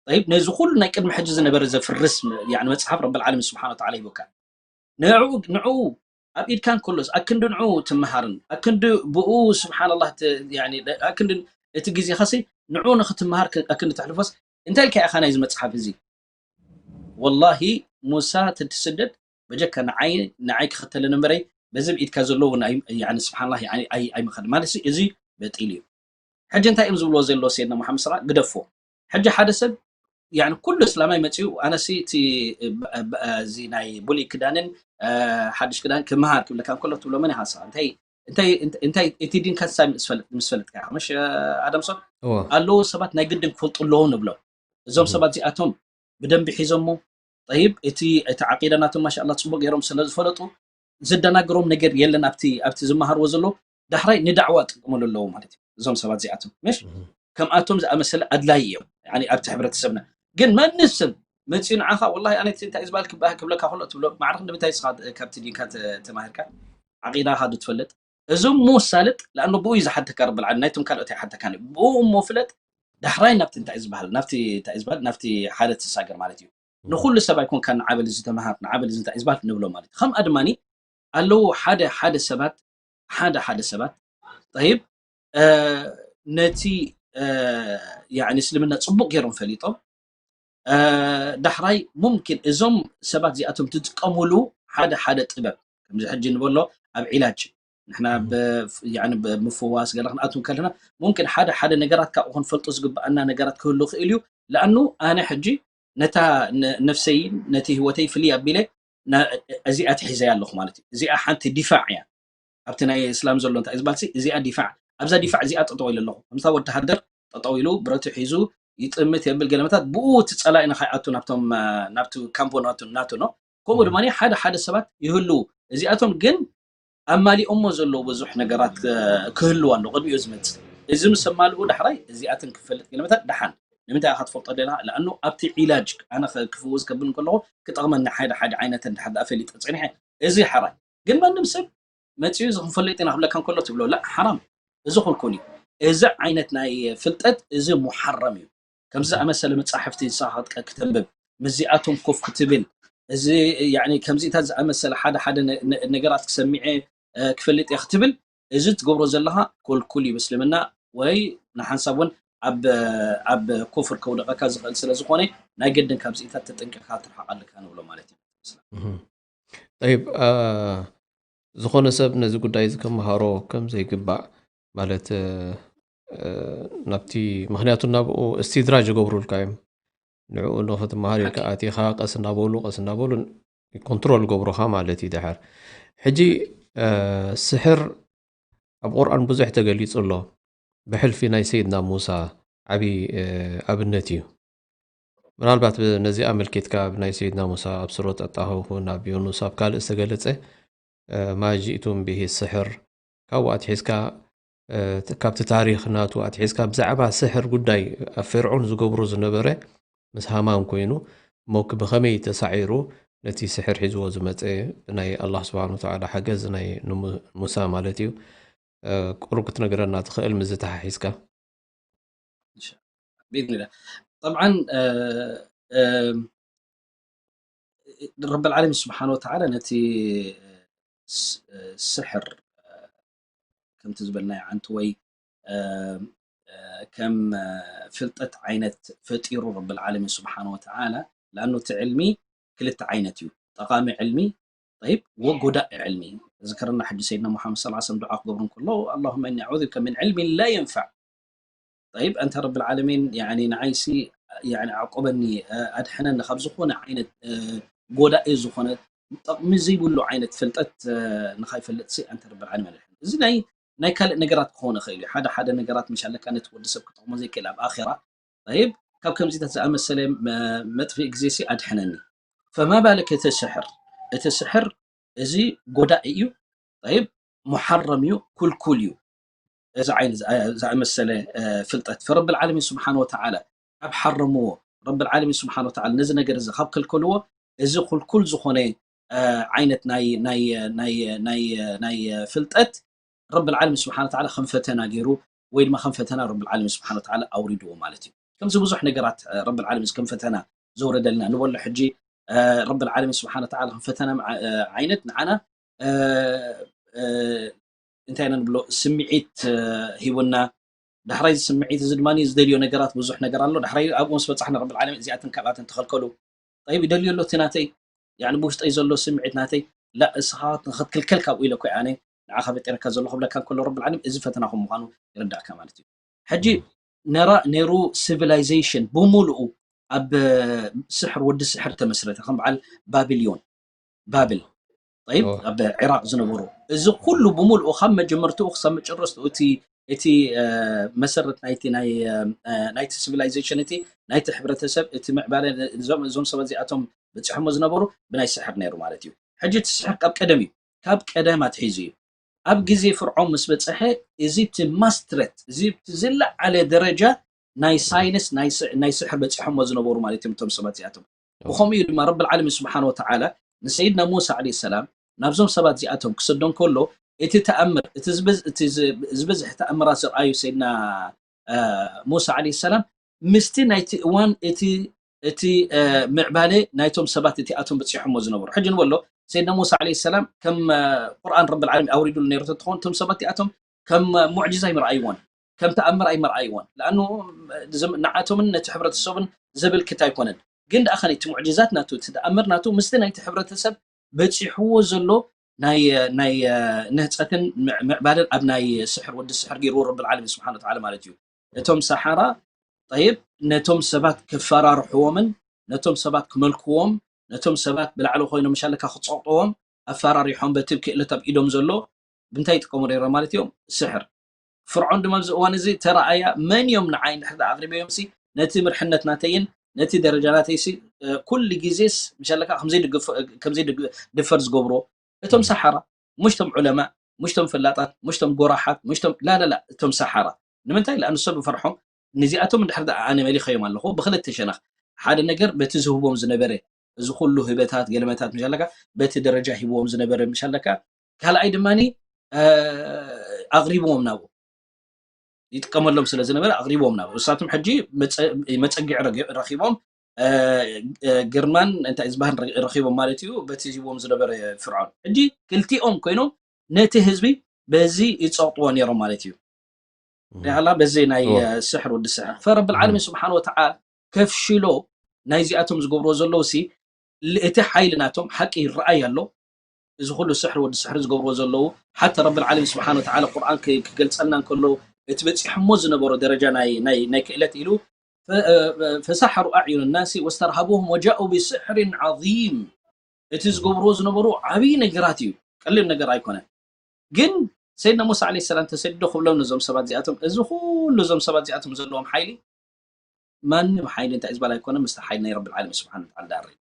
طيب ነዚ ኩሉ ናይ ቅድሚ ሕጂ ዝነበረ ዘፍርስ يعني መፅሓፍ ረብል ዓለሚን ስብሓን ወተዓላ ሂቡካ ንዕኡ ንዕኡ ኣብ ኢድካ እንከሎስ ኣክንዲ ንዕኡ ትምሃርን ኣክንዲ ብኡ ስብሓንላህ ት- يعني ኣክንዲ እቲ ግዜኻሲ ንዕኡ ንክትምሃር ክ- ኣክንዲ ተሕልፎስ እንታይ ኢልካ ኢኻ ናይዚ መፅሓፍ እዚ ወላሂ ሙሳ ትትስደድ በጀካ ንዓይ ንዓይ ክኽተልን እምበረይ በዚ ብኢድካ ዘለዉ ናይ يعني ስብሓንላህ يعني ኣይ ኣይምኸድ ማለት እዚ በጢል እዩ ሕጂ እንታይ እዮም ዝብልዎ ዘሎ ሰይድና ሙሓመድ ስራ ግደፎ ሕጂ ሓደ ሰብ يعني ኩሉ እስላማይ መፂኡ ኣነሲ እቲ ብ- ብ- እዚ ናይ ብሉይ ክዳንን እ፣ ሓድሽ ክዳን ክምሃር ክብለካ እንከሎ ትብሎ መን ኢኻ ንስኻ እንታይ እንታይ እንታይ እቲ ዲንካ ንሳ ምስ ፈለጥ ምስ ፈለጥካ ኢኻ ምሽ ኣደምሶን እዎ ኣለዉ ሰባት ናይ ግድን ክፈልጡ ኣለዎም ንብሎም እዞም እህ። ሰባት እዚኣቶም ብደንቢ ሒዞሞ طيب እቲ እቲ ዓቂዳ ናቶም ማሻኣላ ፅቡቅ ገይሮም ስለ ዝፈለጡ ዝደናግሮም ነገር የለን ኣብቲ ኣብቲ ዝመሃርዎ ዘሎ ዳሕራይ ንዳዕዋ ጥቅምሉ ኣለዉ ማለት እዩ እዞም ሰባት እዚኣቶም ምሽ እህ። ከምኣቶም ዝኣመሰለ ኣድላይ እዮም يعني ኣብቲ ሕብረተሰብና ግን ማንም ሰብ መፅኡ ንዓኻ ወላሂ ኣነ እቲ እንታይ ዝበሃል ክበሃል ክብለካ ከሎ ትብሎ ማዕረ ክንዲ ምንታይ ስኻ ካብቲ ዲንካ ተ- ተማሂርካ ዓቂዳኻ ዶ ትፈልጥ እዞም ሞ ሳልጥ ለኣኖ ብኡ እዩ ዝሓተካ ረብል ዓለሚን ናይቶም ካልኦት ኣይሓተካን እዩ ብኡ እሞ ፍለጥ ዳሕራይ ናብቲ እንታይ ዝበሃል ናብቲ እንታይ ዝበሃል ናብቲ ሓደ ትሳገር ማለት እዩ ንኩሉ ሰብ ኣይኮንካ ንዓበል ዝተምሃር ንዓበል እዚ እንታይ ዝበሃል ንብሎ ማለት እዩ ከምኣ ድማ ኣለዉ ሓደ ሓደ ሰባት ሓደ ሓደ ሰባት طيب እ፣ ነቲ እ፣ يعني እስልምና ፅቡቅ ገይሮም ፈሊጦም እ፣ ዳሕራይ ሙምኪን እዞም ሰባት እዚኣቶም ትጥቀምሉ ሓደ ሓደ ጥበብ ከምዚ ሕጂ ንበሎ ኣብ ዒላጅ ንሕና ብ- يعني ብምፍዋስ ገለ ክንኣትው ከለና ሙምኪን ሓደ ሓደ ነገራት ካብኡ ክንፈልጦ ዝግብኣና ነገራት ክህሉ ክእል እዩ ለኣኑ ኣነ ሕጂ ነታ ነ- ነፍሰይን ነቲ ህይወተይ ፍልይ ኣቢለ ና- እዚኣ ትሒዘያ ኣለኹ ማለት እዩ እዚኣ ሓንቲ ዲፋዕ እያ ኣብቲ ናይ እስላም ዘሎ እንታይ ዝበሃል እዚኣ ዲፋዕ ኣብዛ ዲፋዕ እዚኣ ጠጠው ኢለ ኣለኹ ከምታ ወተሃደር ጠጠው ኢሉ ብረቱ ሒዙ ይጥምት የብል ገለመታት ብኡ እቲ ፀላኢ ንካይኣቱ ናብቶም ናብቲ ካምፖ ናቱ ናቱ ነው ከምኡ ድማ ሓደ ሓደ ሰባት ይህልው እዚኣቶም ግን ኣማሊኦሞ ዘለዉ ብዙሕ ነገራት ክህልው ኣሎ ቅድሚኡ ዝመፅእ እዚ ምስ ኣማልኡ ዳሕራይ እዚኣትን ክፈልጥ ገለመታት ደሓን ንምንታይ ኢኻ ትፈልጦ ደለኻ ለኣኑ ኣብቲ ዒላጅ ኣነ ክፍውስ ከብል ከለኹ ክጠቕመኒ ሓደ ሓደ ዓይነት እንድሕር ደኣ ፈሊጠ ፀኒሐ እዚ ሓራይ ግን ማንም ሰብ መፂኡ እዚ ክንፈልጥ ኢና ክብለካ እንከሎ ትብሎ ላ ሓራም እዚ ክልኩል እዩ እዚ ዓይነት ናይ ፍልጠት እዚ ሙሓረም እዩ ከምዚ ዝኣመሰለ መፃሕፍቲ ንስኻ ክትቀ- ክተንብብ ምስዚኣቶም ኮፍ ክትብል እዚ ያኒ ከምዚታት ዝኣመሰለ ሓደ ሓደ ነ- ነ- ነገራት ክሰሚዐ እ፣ ክፈልጥ እየ ክትብል እዚ ትገብሮ ዘለኻ ኮልኩል እዩ ምስልምና ወይ ንሓንሳብ እውን ኣብ ኣብ ኩፍር ከውደቐካ ዝኽእል ስለ ዝኾነ ናይ ግድን ካብዚኢታት ተጠንቂቕካ ትርሓቕ ኣለካ ንብሎ ማለት እዩ። ጠይብ ዝኾነ ሰብ ነዚ ጉዳይ እዚ ከመሃሮ ከም ዘይግባእ ማለት ናብቲ ምክንያቱ ናብኡ እስቲድራጅ ይገብሩልካ እዮም። ንዕኡ ንክትመሃር ኢልካ ኣቲኻ ቀስ እናበሉ ቀስ እናበሉ ኮንትሮል ገብሩኻ ማለት እዩ። ድሓር ሕጂ ስሕር ኣብ ቁርኣን ብዙሕ ተገሊጹ ኣሎ። ብሕልፊ ናይ ሰይድና ሙሳ ዓብዪ ኣብነት እዩ። ምናልባት ነዚ ኣመልኪትካ ኣብ ናይ ሰይድና ሙሳ ኣብ ሱረት ኣጣሃው ይኹን ኣብ ዮኑስ ኣብ ካልእ ዝተገለጸ ማ ጅእቱም ብሂ ስሕር ካብኡ ኣትሒዝካ ካብቲ ታሪኽ ናቱ ኣትሒዝካ ብዛዕባ ስሕር ጉዳይ ኣብ ፈርዖን ዝገብሮ ዝነበረ ምስ ሃማን ኮይኑ እሞ ብኸመይ ተሳዒሩ ነቲ ስሕር ሒዝዎ ዝመፀ ብናይ ኣላህ ስብሓን ወተዓላ ሓገዝ ናይ ሙሳ ማለት እዩ ቁሩብ ክትነግረና ትኽእል ምዚ ተሓሒዝካ ብኢዝኒላህ ጠብዓን ረብ ልዓለሚን ስብሓን ወተዓላ ነቲ ስሕር ከምቲ ዝበልናዮ ዓንቱ ወይ ከም ፍልጠት ዓይነት ፈጢሩ ረብ ልዓለሚን ስብሓን ወተዓላ ለኣኑ እቲ ዕልሚ ክልተ ዓይነት እዩ ጠቃሚ ዕልሚ ይብ ወጎዳእ ዕልሚ ዝክርና ሕጂ ሰይድና ሙሓመድ ስ ሰለም ዱዓ ክገብሩ እንከሎ ኣላሁመ እኒ ኣዑዙ ብከ ምን ዕልሚን ላ የንፋዕ ይብ ኣንተ ረብ ልዓለሚን ንዓይሲ ኣዕቆበኒ ኣድሕነኒ ካብ ዝኾነ ዓይነት ጎዳኢ ዝኾነ ጠቕሚ ዘይብሉ ዓይነት ፍልጠት ንካይፈልጥ ሲ ኣንተ ረብ ልዓለሚን ኣድሕነኒ እዚ ናይ ናይ ካልእ ነገራት ክኾን ይኽእል እዩ ሓደ ሓደ ነገራት ምሽ ኣለካ ነቲ ወዲ ሰብ ክጠቕሞ ዘይክእል ኣብ ኣራ ይብ ካብ ከምዚታት ዝኣመሰለ መጥፍኢ ግዜ ሲ ኣድሕነኒ ፈማ ባለክ እቲ ስሕር እቲ ስሕር እዚ ጎዳኢ እዩ ይብ ሙሓረም እዩ ኩልኩል እዩ እዚ ዓይን ዝኣመሰለ ፍልጠት ፈረብ ልዓለሚን ስብሓን ወተዓላ ካብ ሓረምዎ ረብ ልዓለሚን ስብሓን ወተዓላ ነዚ ነገር እዚ ካብ ከልከልዎ እዚ ኩልኩል ዝኾነ ዓይነት ናይ ናይ ናይ ናይ ናይ ፍልጠት ረብ ልዓለሚን ስብሓን ወተዓላ ከም ፈተና ገይሩ ወይ ድማ ከም ፈተና ረብ ልዓለሚን ስብሓን ወተዓላ ኣውሪድዎ ማለት እዩ ከምዚ ብዙሕ ነገራት ረብ ልዓለሚን ከም ፈተና ዘውረደልና ንበሎ ሕጂ ረብ ልዓለሚን ስብሓን ወተዓላ ከም ፈተና ዓይነት ንዓና እንታይ ኢና ንብሎ ስምዒት ሂቡና ዳሕራይ እዚ ስምዒት እዚ ድማ ዝደልዮ ነገራት ብዙሕ ነገር ኣሎ ዳሕራይ ኣብኡ ምስ በፃሕና ረብ ልዓለሚን እዚኣትን ካብኣትን ተኸልከሉ ጠይብ ይደልዮ ኣሎ እቲ ናተይ ያኒ ብውሽጠይ ዘሎ ስምዒት ናተይ ላ እስኻ ንኽትክልከል ካብኡ ኢለ ኮይ ኣነ ንዓኻ ፈጢረካ ዘለኹ ብለካ እንከሎ ረብ ልዓለሚን እዚ ፈተናኹም ምዃኑ ይርዳእካ ማለት እዩ ሕጂ ነራ ነይሩ ሲቪላይዜሽን ብምሉኡ ኣብ ስሕር ወዲ ስሕር ተመስረተ ከም በዓል ባቢልዮን ባብል ይብ ኣብ ዕራቅ ዝነበሩ እዚ ኩሉ ብምሉኡ ካብ መጀመርትኡ ክሳብ መጨረስትኡ እቲ እቲ መሰረት ናይቲ ናይቲ ሲቪላይዜሽን እቲ ናይቲ ሕብረተሰብ እቲ ምዕባለ እዞም ሰባት እዚኣቶም በፂሖሞ ዝነበሩ ብናይ ስሕር ነይሩ ማለት እዩ ሕጂ እቲ ስሕር ካብ ቀደም እዩ ካብ ቀደም ኣትሒዙ እዩ ኣብ ግዜ ፍርዖን ምስ በፀሐ እዚ እቲ ማስትረት እዚ ዝለዓለ ደረጃ ናይ ሳይንስ ናይ ስሕር በፂሖሞ ዝነበሩ ማለት እዮም እቶም ሰባት እዚኣቶም ብኸምኡ እዩ ድማ ረብ ልዓለሚን ስብሓን ወተዓላ ንሰይድና ሙሳ ለ ሰላም ናብዞም ሰባት እዚኣቶም ክሰዶ እንከሎ እቲ ተኣምር እቲ ዝበዝሒ ተኣምራት ዝረኣዩ ሰይድና ሙሳ ለ ሰላም ምስቲ ናይቲ እዋን እቲ እቲ ምዕባለ ናይቶም ሰባት እቲኣቶም በፂሖሞ ዝነበሩ ሕጂ ንበሎ ሰይድና ሙሳ ለ ሰላም ከም ቁርኣን ረብ ልዓለሚን ኣውሪዱሉ ነይሩ ተትኸውን እቶም ሰባት እቲኣቶም ከም ሙዕጅዛ ኣይምርኣይዎን ከም ተኣምር ኣይምርኣይዎን ለኣኑ ንዓቶምን ነቲ ሕብረተሰብን ዘበልክት ኣይኮነን ግን ደኣ ከነ እቲ ሙዕጅዛት ናቱ እቲ ተኣምር ናቱ ምስቲ ናይቲ ሕብረተሰብ በፂሕዎ ዘሎ ናይ ናይ ንህፀትን ምዕባለን ኣብ ናይ ስሕር ወዲ ስሕር ገይርዎ ረብ ልዓለሚን ስብሓን ወተዓላ ማለት እዩ እቶም ሰሓራ ጠይብ ነቶም ሰባት ክፈራርሕዎምን ነቶም ሰባት ክመልክዎም ነቶም ሰባት ብላዕሊ ኮይኖም ሻለካ ክፀቕጥዎም ኣፈራሪሖም በቲ ክእለት ኣብ ኢዶም ዘሎ ብምንታይ ይጥቀሙ ነይሮም ማለት እዮም ስሕር ፍርዖን ድማ ኣብዚ እዋን እዚ ተረኣያ መን እዮም ንዓይ እንድሕር ኣቕሪበዮም ሲ ነቲ ምርሕነት ናተይን ነቲ ደረጃ ናተይ ሲ ኩሉ ግዜስ ምሻለካ ከምዘይ ድፈር ዝገብሮ እቶም ሰሓራ ሙሽቶም ዑለማ ሙሽቶም ፈላጣት ሙሽቶም ጎራሓት ሙሽቶም ላላላ እቶም ሰሓራ ንምንታይ ለኣኑ ሰብ ፈርሖም ንዚኣቶም እንድሕር ኣነ መሊኸዮም ኣለኹ ብክልተ ሸነኽ ሓደ ነገር በቲ ዝህቦም ዝነበረ እዚ ኩሉ ህበታት ገለመታት ምሻለካ በቲ ደረጃ ሂብዎም ዝነበረ ምሻለካ ካልኣይ ድማ ኣቕሪብዎም ናብኡ ይጥቀመሎም ስለ ዝነበረ ኣቕሪብዎም ናብኡ እሳቶም ሕጂ መፀጊዕ ረኪቦም ግርማን እንታይ ዝበሃል ረኪቦም ማለት እዩ በቲ ሂብዎም ዝነበረ ፍርዖን ሕጂ ክልቲኦም ኮይኖም ነቲ ህዝቢ በዚ ይፀቕጥዎ ነይሮም ማለት እዩ ሪሃላ በዚ ናይ ስሕር ወዲ ስሕር ፈረብል ዓለሚን ስብሓን ወተዓላ ከፍሽሎ ናይዚኣቶም ዝገብርዎ ዘለዉ ሲ እቲ ሓይሊ ናቶም ሓቂ ይረኣይ ኣሎ። እዚ ኩሉ ስሕር ወዲ ስሕር ዝገብርዎ ዘለዉ ሓታ ረብል ዓለሚን ስብሓን ወተዓላ ቁርኣን ክገልፀልና እንከሎ እቲ በፂሖሞ ዝነበሮ ደረጃ ናይ ክእለት ኢሉ ፈሳሐሩ ኣዕዩን ናሲ ወስተርሃቡሁም ወጃኡ ብስሕሪን ዓዚም። እቲ ዝገብርዎ ዝነበሩ ዓብዪ ነገራት እዩ፣ ቀሊል ነገር ኣይኮነን። ግን ሰይድና ሙሳ ዓለይሂ ሰላም ተሰዲዶ ክብሎም ነዞም ሰባት እዚኣቶም፣ እዚ ኩሉ እዞም ሰባት እዚኣቶም ዘለዎም ሓይሊ ማንም ሓይሊ እንታይ ዝበል ኣይኮነ ምስቲ ሓይሊ ናይ ረብል ዓለሚን ስብሓን ወተዓላ ዳር እዩ።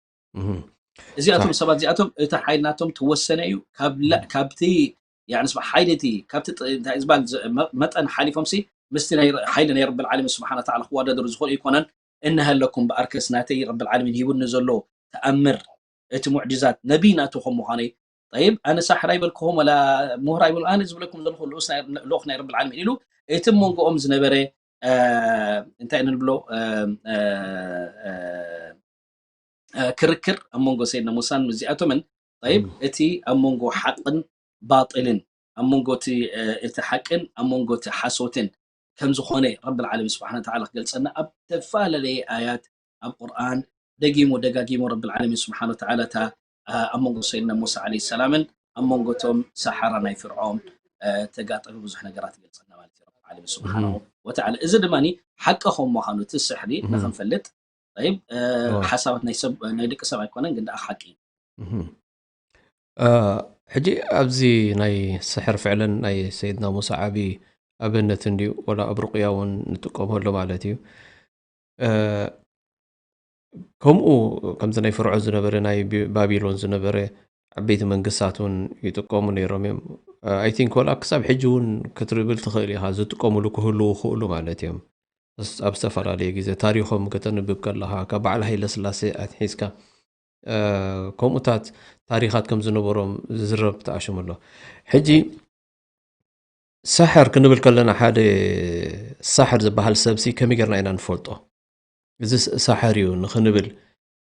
እዚኣቶም ሰባት እዚኣቶም እቲ ሓይሊ ናቶም ትወሰነ እዩ። ካብቲ ሓይሊ እቲ ካብቲ እንታይ ዝበል መጠን ሓሊፎም ሲ ምስቲ ሓይሊ ናይ ረብል ዓለሚን ስብሓን ወተዓላ ክወዳደሩ ዝኽእሉ ኣይኮነን። እነሀለኩም በኣርከስ ናተይ ረብል ዓለሚን ሂቡኒ ዘሎ ተኣምር እቲ ሙዕጅዛት ነቢይ ናቱ ከም ምዃነይ ጠይብ ኣነ ሳሕር ኣይበልክኹም ወላ ምሁር ኣይበል ኣነ ዝብለኩም ዘለኹ ልኡኽ ናይ ረብል ዓለሚን ኢሉ እቲ መንጎኦም ዝነበረ እንታይ ንብሎ ክርክር ኣብ መንጎ ሰይድና ሙሳን ምስዚኣቶምን ጠይብ እቲ ኣብ መንጎ ሓቅን ባጥልን ኣብ መንጎ እቲ ሓቅን ኣብ መንጎ እቲ ሓሶትን ከም ዝኾነ ረብል ዓለሚን ስብሓን ወተዓላ ክገልፀና ኣብ ተፈላለየ ኣያት ኣብ ቁርኣን ደጊሙ ደጋጊሙ ረብል ዓለሚን ስብሓን ወተዓላ እታ ኣብ መንጎ ሰይድና ሙሳ ዓለይሂ ሰላምን ኣብ መንጎ እቶም ሰሓራ ናይ ፍርዖን ተጋጠመ ብዙሕ ነገራት ይገልፀልና ማለት እዩ። ረብል ዓለሚን ስብሓን ወተዓላ እዚ ድማ ሓቂ ከም ምዃኑ እቲ ስሕሪ ንክንፈልጥ ጠይብ ሓሳባት ናይ ሰብ ናይ ደቂ ሰብ ኣይኮነን ግን ደኣ ሓቂ እዩ። ሕጂ ኣብዚ ናይ ስሕር ፍዕለን ናይ ሰይድና ሙሳ ዓቢ ኣብነት እንድዩ ወላ ኣብ ሩቅያ እውን ንጥቀመሉ ማለት እዩ። ከምኡ ከምዚ ናይ ፍርዖን ዝነበረ ናይ ባቢሎን ዝነበረ ዓበይቲ መንግስታት እውን ይጥቀሙ ነይሮም እዮም። ኣይ ቲንክ ወላ ክሳብ ሕጂ እውን ክትርብል ትኽእል ኢኻ ዝጥቀምሉ ክህልዉ ክእሉ ማለት እዮም። ኣብ ዝተፈላለየ ግዜ ታሪኾም ከተንብብ ከለኻ ካብ በዓል ሃይለ ስላሴ ኣትሒዝካ ከምኡታት ታሪኻት ከም ዝነበሮም ዝዝረብ ተኣሽሙ ኣሎ። ሕጂ ሳሕር ክንብል ከለና ሓደ ሳሕር ዝበሃል ሰብሲ ከመይ ጌርና ኢና ንፈልጦ? እዚ ሳሕር እዩ ንክንብል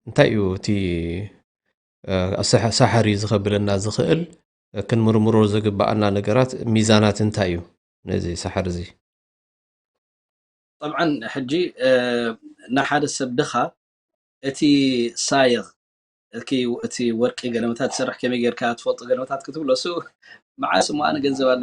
እንታይ እዩ እቲ ሳሕር እዩ ዝኸብለና ዝኽእል ክንምርምሮ ዝግበኣና ነገራት ሚዛናት እንታይ እዩ ነዚ ሳሕር እዚ? ጠብዓን ሕጂ ንሓደ ሰብ ድኻ እቲ ሳይቕ እቲ ወርቂ ገለመታት ትሰርሕ ከመይ ጌርካ ትፈልጦ ገለመታት ክትብሎ እሱ መዓስ እሞ ኣነ ገንዘብ ኣለ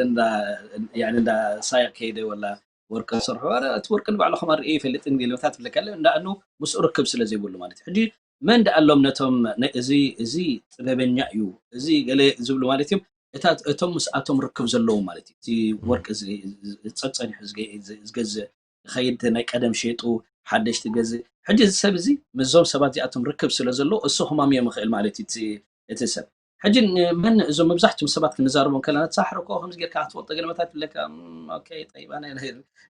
እንዳ ሳይቕ ከይደ ወላ ወርቂ ዝሰርሑ እቲ ወርቂ ንባዕሉ ከማርእ ይፈልጥን ገለመታት ብለካ እንዳ እኑ ምስኡ ርክብ ስለ ዘይብሉ ማለት እዩ። ሕጂ መን ደኣ ኣሎም ነቶም እዚ እዚ ጥበበኛ እዩ እዚ ገለ ዝብሉ ማለት እዮም። እታ እቶም ምስኣቶም ርክብ ዘለዎም ማለት እዩ። እቲ ወርቂ ጸጸኒሑ ዝገዝእ ዝኸይድ ናይ ቀደም ሸጡ ሓደሽ ትገዝእ። ሕጂ እዚ ሰብ እዚ ምስዞም ሰባት እዚኣቶም ርክብ ስለ ዘሎ እሱ ክማምዮም ይኽእል ማለት እዩ እቲ ሰብ። ሕጂ መን እዞም መብዛሕትኦም ሰባት ክንዛረቦም ከለና ሳሕር እኮ ከምዚ ጌርካ ክትፈልጦ ገለመታት ይብለካ። ኦኬ ጠይብ ኣነ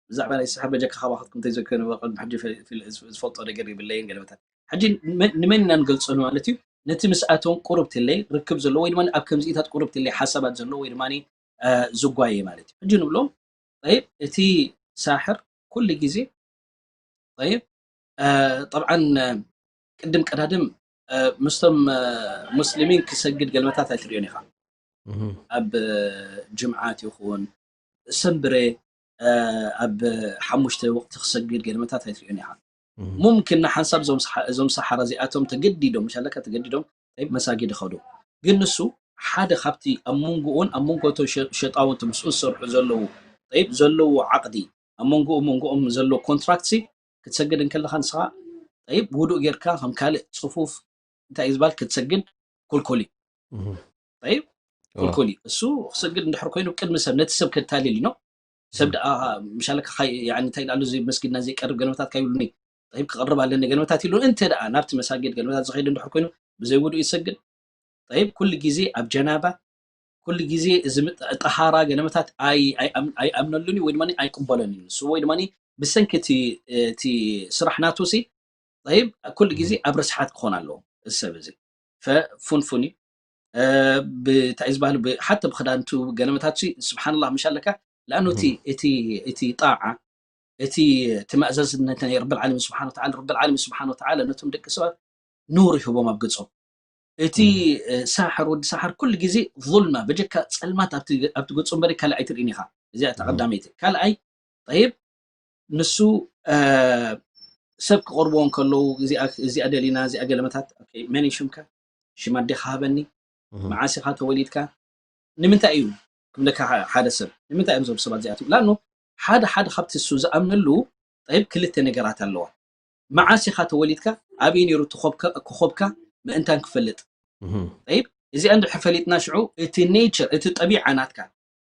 ብዛዕባ ናይ ስሕር በጀካ ካባኻትኩም እንተዘይኮይኑ ቅድሚ ሕጂ ዝፈልጦ ነገር የብለይን ገለመታት። ሕጂ ንመን ኢና ንገልጸሉ ማለት እዩ? ነቲ ምስኣቶም ቁሩብ ትለይ ርክብ ዘለዎ ወይ ድማ ኣብ ከምዚኢታት ቁሩብ ትለይ ሓሳባት ዘለዎ ወይ ድማ ዝጓየ ማለት እዩ። ሕጂ ንብሎም ጠይብ እቲ ሳሕር ኩሉ ግዜ ጠይብ ጠብዓን ቅድም ቀዳድም ምስቶም ሙስሊሚን ክሰግድ ገልመታት ኣይትሪኦን ኢኻ። ኣብ ጅምዓት ይኹን ሰንብረ ኣብ ሓሙሽተ ወቅቲ ክሰግድ ገልመታት ኣይትሪኦን ኢኻ። ሙምክን ንሓንሳብ እዞም ሰሓራ እዚኣቶም ተገዲዶም ምሻለካ ተገዲዶም ጠይብ መሳጊድ ይኸዱ። ግን ንሱ ሓደ ካብቲ ኣብ መንጎኡን ኣብ መንጎ እቶም ሸጣውንቲ ምስኡ ዝሰርሑ ዘለዉ ጠይብ ዘለዉ ዓቕዲ ኣብ መንጎኡ መንጎኦም ዘሎ ኮንትራክት ሲ ክትሰግድ እንከለኻ ንስኻ ጠይብ ውዱእ ጌርካ ከም ካልእ ፅፉፍ እንታይ እዩ ዝበሃል ክትሰግድ ኩልኩል እዩ። ጠይብ ኩልኩል እዩ። እሱ ክሰግድ እንድሕር ኮይኑ ቅድሚ ሰብ ነቲ ሰብ ከታልል እዩ ነው ሰብ ደኣ ምሻለካ እንታይ ኢሉ ኣሎ እዚ መስጊድና ዘይቀርብ ገለመታት ካይብሉኒ ጠይብ ክቐርብ ኣለኒ ገለመታት ኢሉ እንተ ደኣ ናብቲ መሳጊድ ገለመታት ዝኸይድ እንድሕር ኮይኑ ብዘይ ውዱእ ይሰግድ። ጠይብ ኩሉ ግዜ ኣብ ጀናባ ኩሉ ግዜ እዚ ጠሃራ ገለመታት ኣይኣምነሉን ወይ ድማ ኣይቅበሎን እዩ ንሱ ወይ ድማ ብሰንኪ እቲ ስራሕ ናቱ ሲ ጠይብ ኩሉ ግዜ ኣብ ርስሓት ክኾን ኣለዎ እዚ ሰብ እዚ ፈፉንፉን እዩ። ብታይ ዝበሃል ሓተ ብክዳንቱ ገለመታት ስብሓንላ ምሽ ኣለካ ለኣኑ እቲ ጣዓ እቲ ትማእዛዝነት ናይ ረብል ዓለሚን ስብሓን ወተዓላ ረብል ዓለሚን ስብሓን ወተዓላ ነቶም ደቂ ሰባት ኑር ይህቦም ኣብ ገጾም። እቲ ሳሕር ወዲ ሳሕር ኩሉ ግዜ ظልማ በጀካ ጸልማት ኣብቲ ገጹ እምበር ካልእ ኣይትርእን ኢኻ። እዚኣ እታ ቀዳመይቲ። ካልኣይ ጠይብ፣ ንሱ፣ እ፣ ሰብ ክቐርብዎ እንከለዉ፣ "እዚኣ፣ እዚኣ ደሊና፣ እዚኣ ገለመታት፣ ኦኬ፣ መን እዩ ሽምካ? ሽም ኣዴኻ ሃበኒ፣ እህ። መዓስ ኢኻ ተወሊድካ?" ንምንታይ እዩ ክብለካ፣ ሐ-፣ ሓደ ሰብ፣ ንምንታይ እዮም እዞም ሰባት እዚኣቶም? ላኖ ሓደ ሓደ ካብቲ እሱ ዝኣምነሉ፣ ጠይብ፣ ክልተ ነገራት ኣለዋ። መዓስ ኢኻ ተወሊድካ? ኣበይ ነይሩ እቲ ኮብካ-፣ ኮኸብካ? ምእንታን ክፈልጥ። እህ። ጠይብ፣ እዚኣ እንድሕር ፈሊጥና፣ ሽዑ እቲ ኔቸር፣ እቲ ጠቢዓ ናትካ፣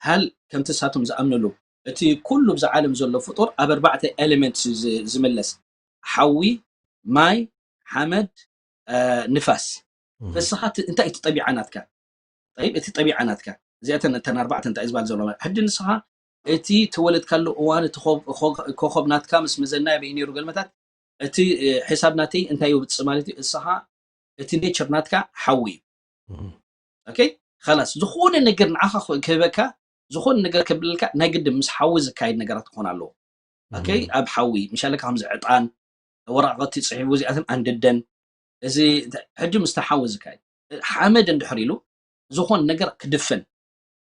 ሃል ከምቲ እሳቶም ዝኣምንሉ፣ እቲ ኩሉ ብዛ ዓለም ዘሎ ፍጡር ኣብ ኣርባዕተ ኤሌመንት ዝ-፣ ዝምለስ፣ ሓዊ፣ ማይ፣ ሓመድ፣ እ፣ ንፋስ። እህ። ንስኻ እቲ እንታይ እቲ ጠቢዓ ናትካ? ጠይብ፣ እቲ ጠቢዓ ናትካ። እዚኣተን እተን ኣርባዕተ እንታይ ዝበሃል ዘሎ ማለት። ሕጂ ንስኻ እቲ ተወለድካሉ እዋን እቲ ኮ-፣ ኮ-፣ ኮኸብ ናትካ ምስ መዘና ኣበይ ነይሩ ገልመታት፣ እቲ፣ እ፣ ሕሳብ ናተይ እንታይ ይውጽእ ማለት እዩ? እስኻ እቲ ኔቸር ናትካ ሓዊ እዩ። እህ። ኦኬ? ኸላስ፣ ዝኾነ ነገር ንዓኻ ኽ-፣ ክህበካ፣ ዝኾነ ነገር ከብለልካ፣ ናይ ግድን ምስ ሓዊ ዝካየድ ነገራት ክኾን ኣለዎ። ኦኬ? እህ። ኣብ ሓዊ፣ ምሻለካ ከምዚ ዕጣን፣ ወረቓቕቲ ጽሒፉ እዚኣተን ኣንድደን። እዚ እንተ-፣ ሕጂ ምስቲ ሓዊ ዝካየድ። ሓመድ እንድሕር ኢሉ፣ ዝኾነ ነገር ክድፍን።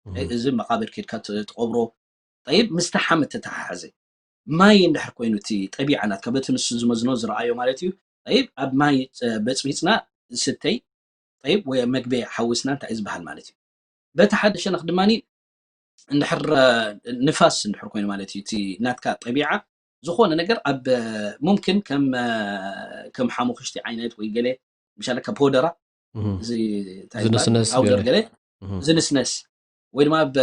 እህ። እዚ መቓብር ኬድካ ት-፣ ትቐብሮ። ጠይብ፣ ምስቲ ሓመድ ተተሓሓዘ። ማይ እንድሕር ኮይኑ እቲ ጠቢዓ ናትካ፣ በቲ ንሱ ዝመዝኖ ዝረኣዮ ማለት እዩ። ጠይብ፣ ኣብ ማይ፣ እ፣ በጽቢጽና ዝስተይ፣ ጠይብ፣ ወይ መግቢ ሓዊስና እንታይ እዩ ዝበሃል ማለት እዩ። በቲ ሓደ ሸነኽ ድማኒ እንድሕር፣ እ፣ ንፋስ እንድሕር ኮይኑ ማለት እዩ፣ እቲ ናትካ ጠቢዓ ዝኾነ ነገር ኣብ፣ እ፣ ሙምክን ከም፣ እ፣ ከም ሓሙኽሽቲ ዓይነት ወይ ገለ፣ ምሻለ ካብ ፖደራ፣ እህ። እዚ እንታይ ይበሃል? ዝንስነስ ፓውደር ገለ። ገለ፣ እህ። ዝንስነስ፣ ወይ ድማ ብ-፣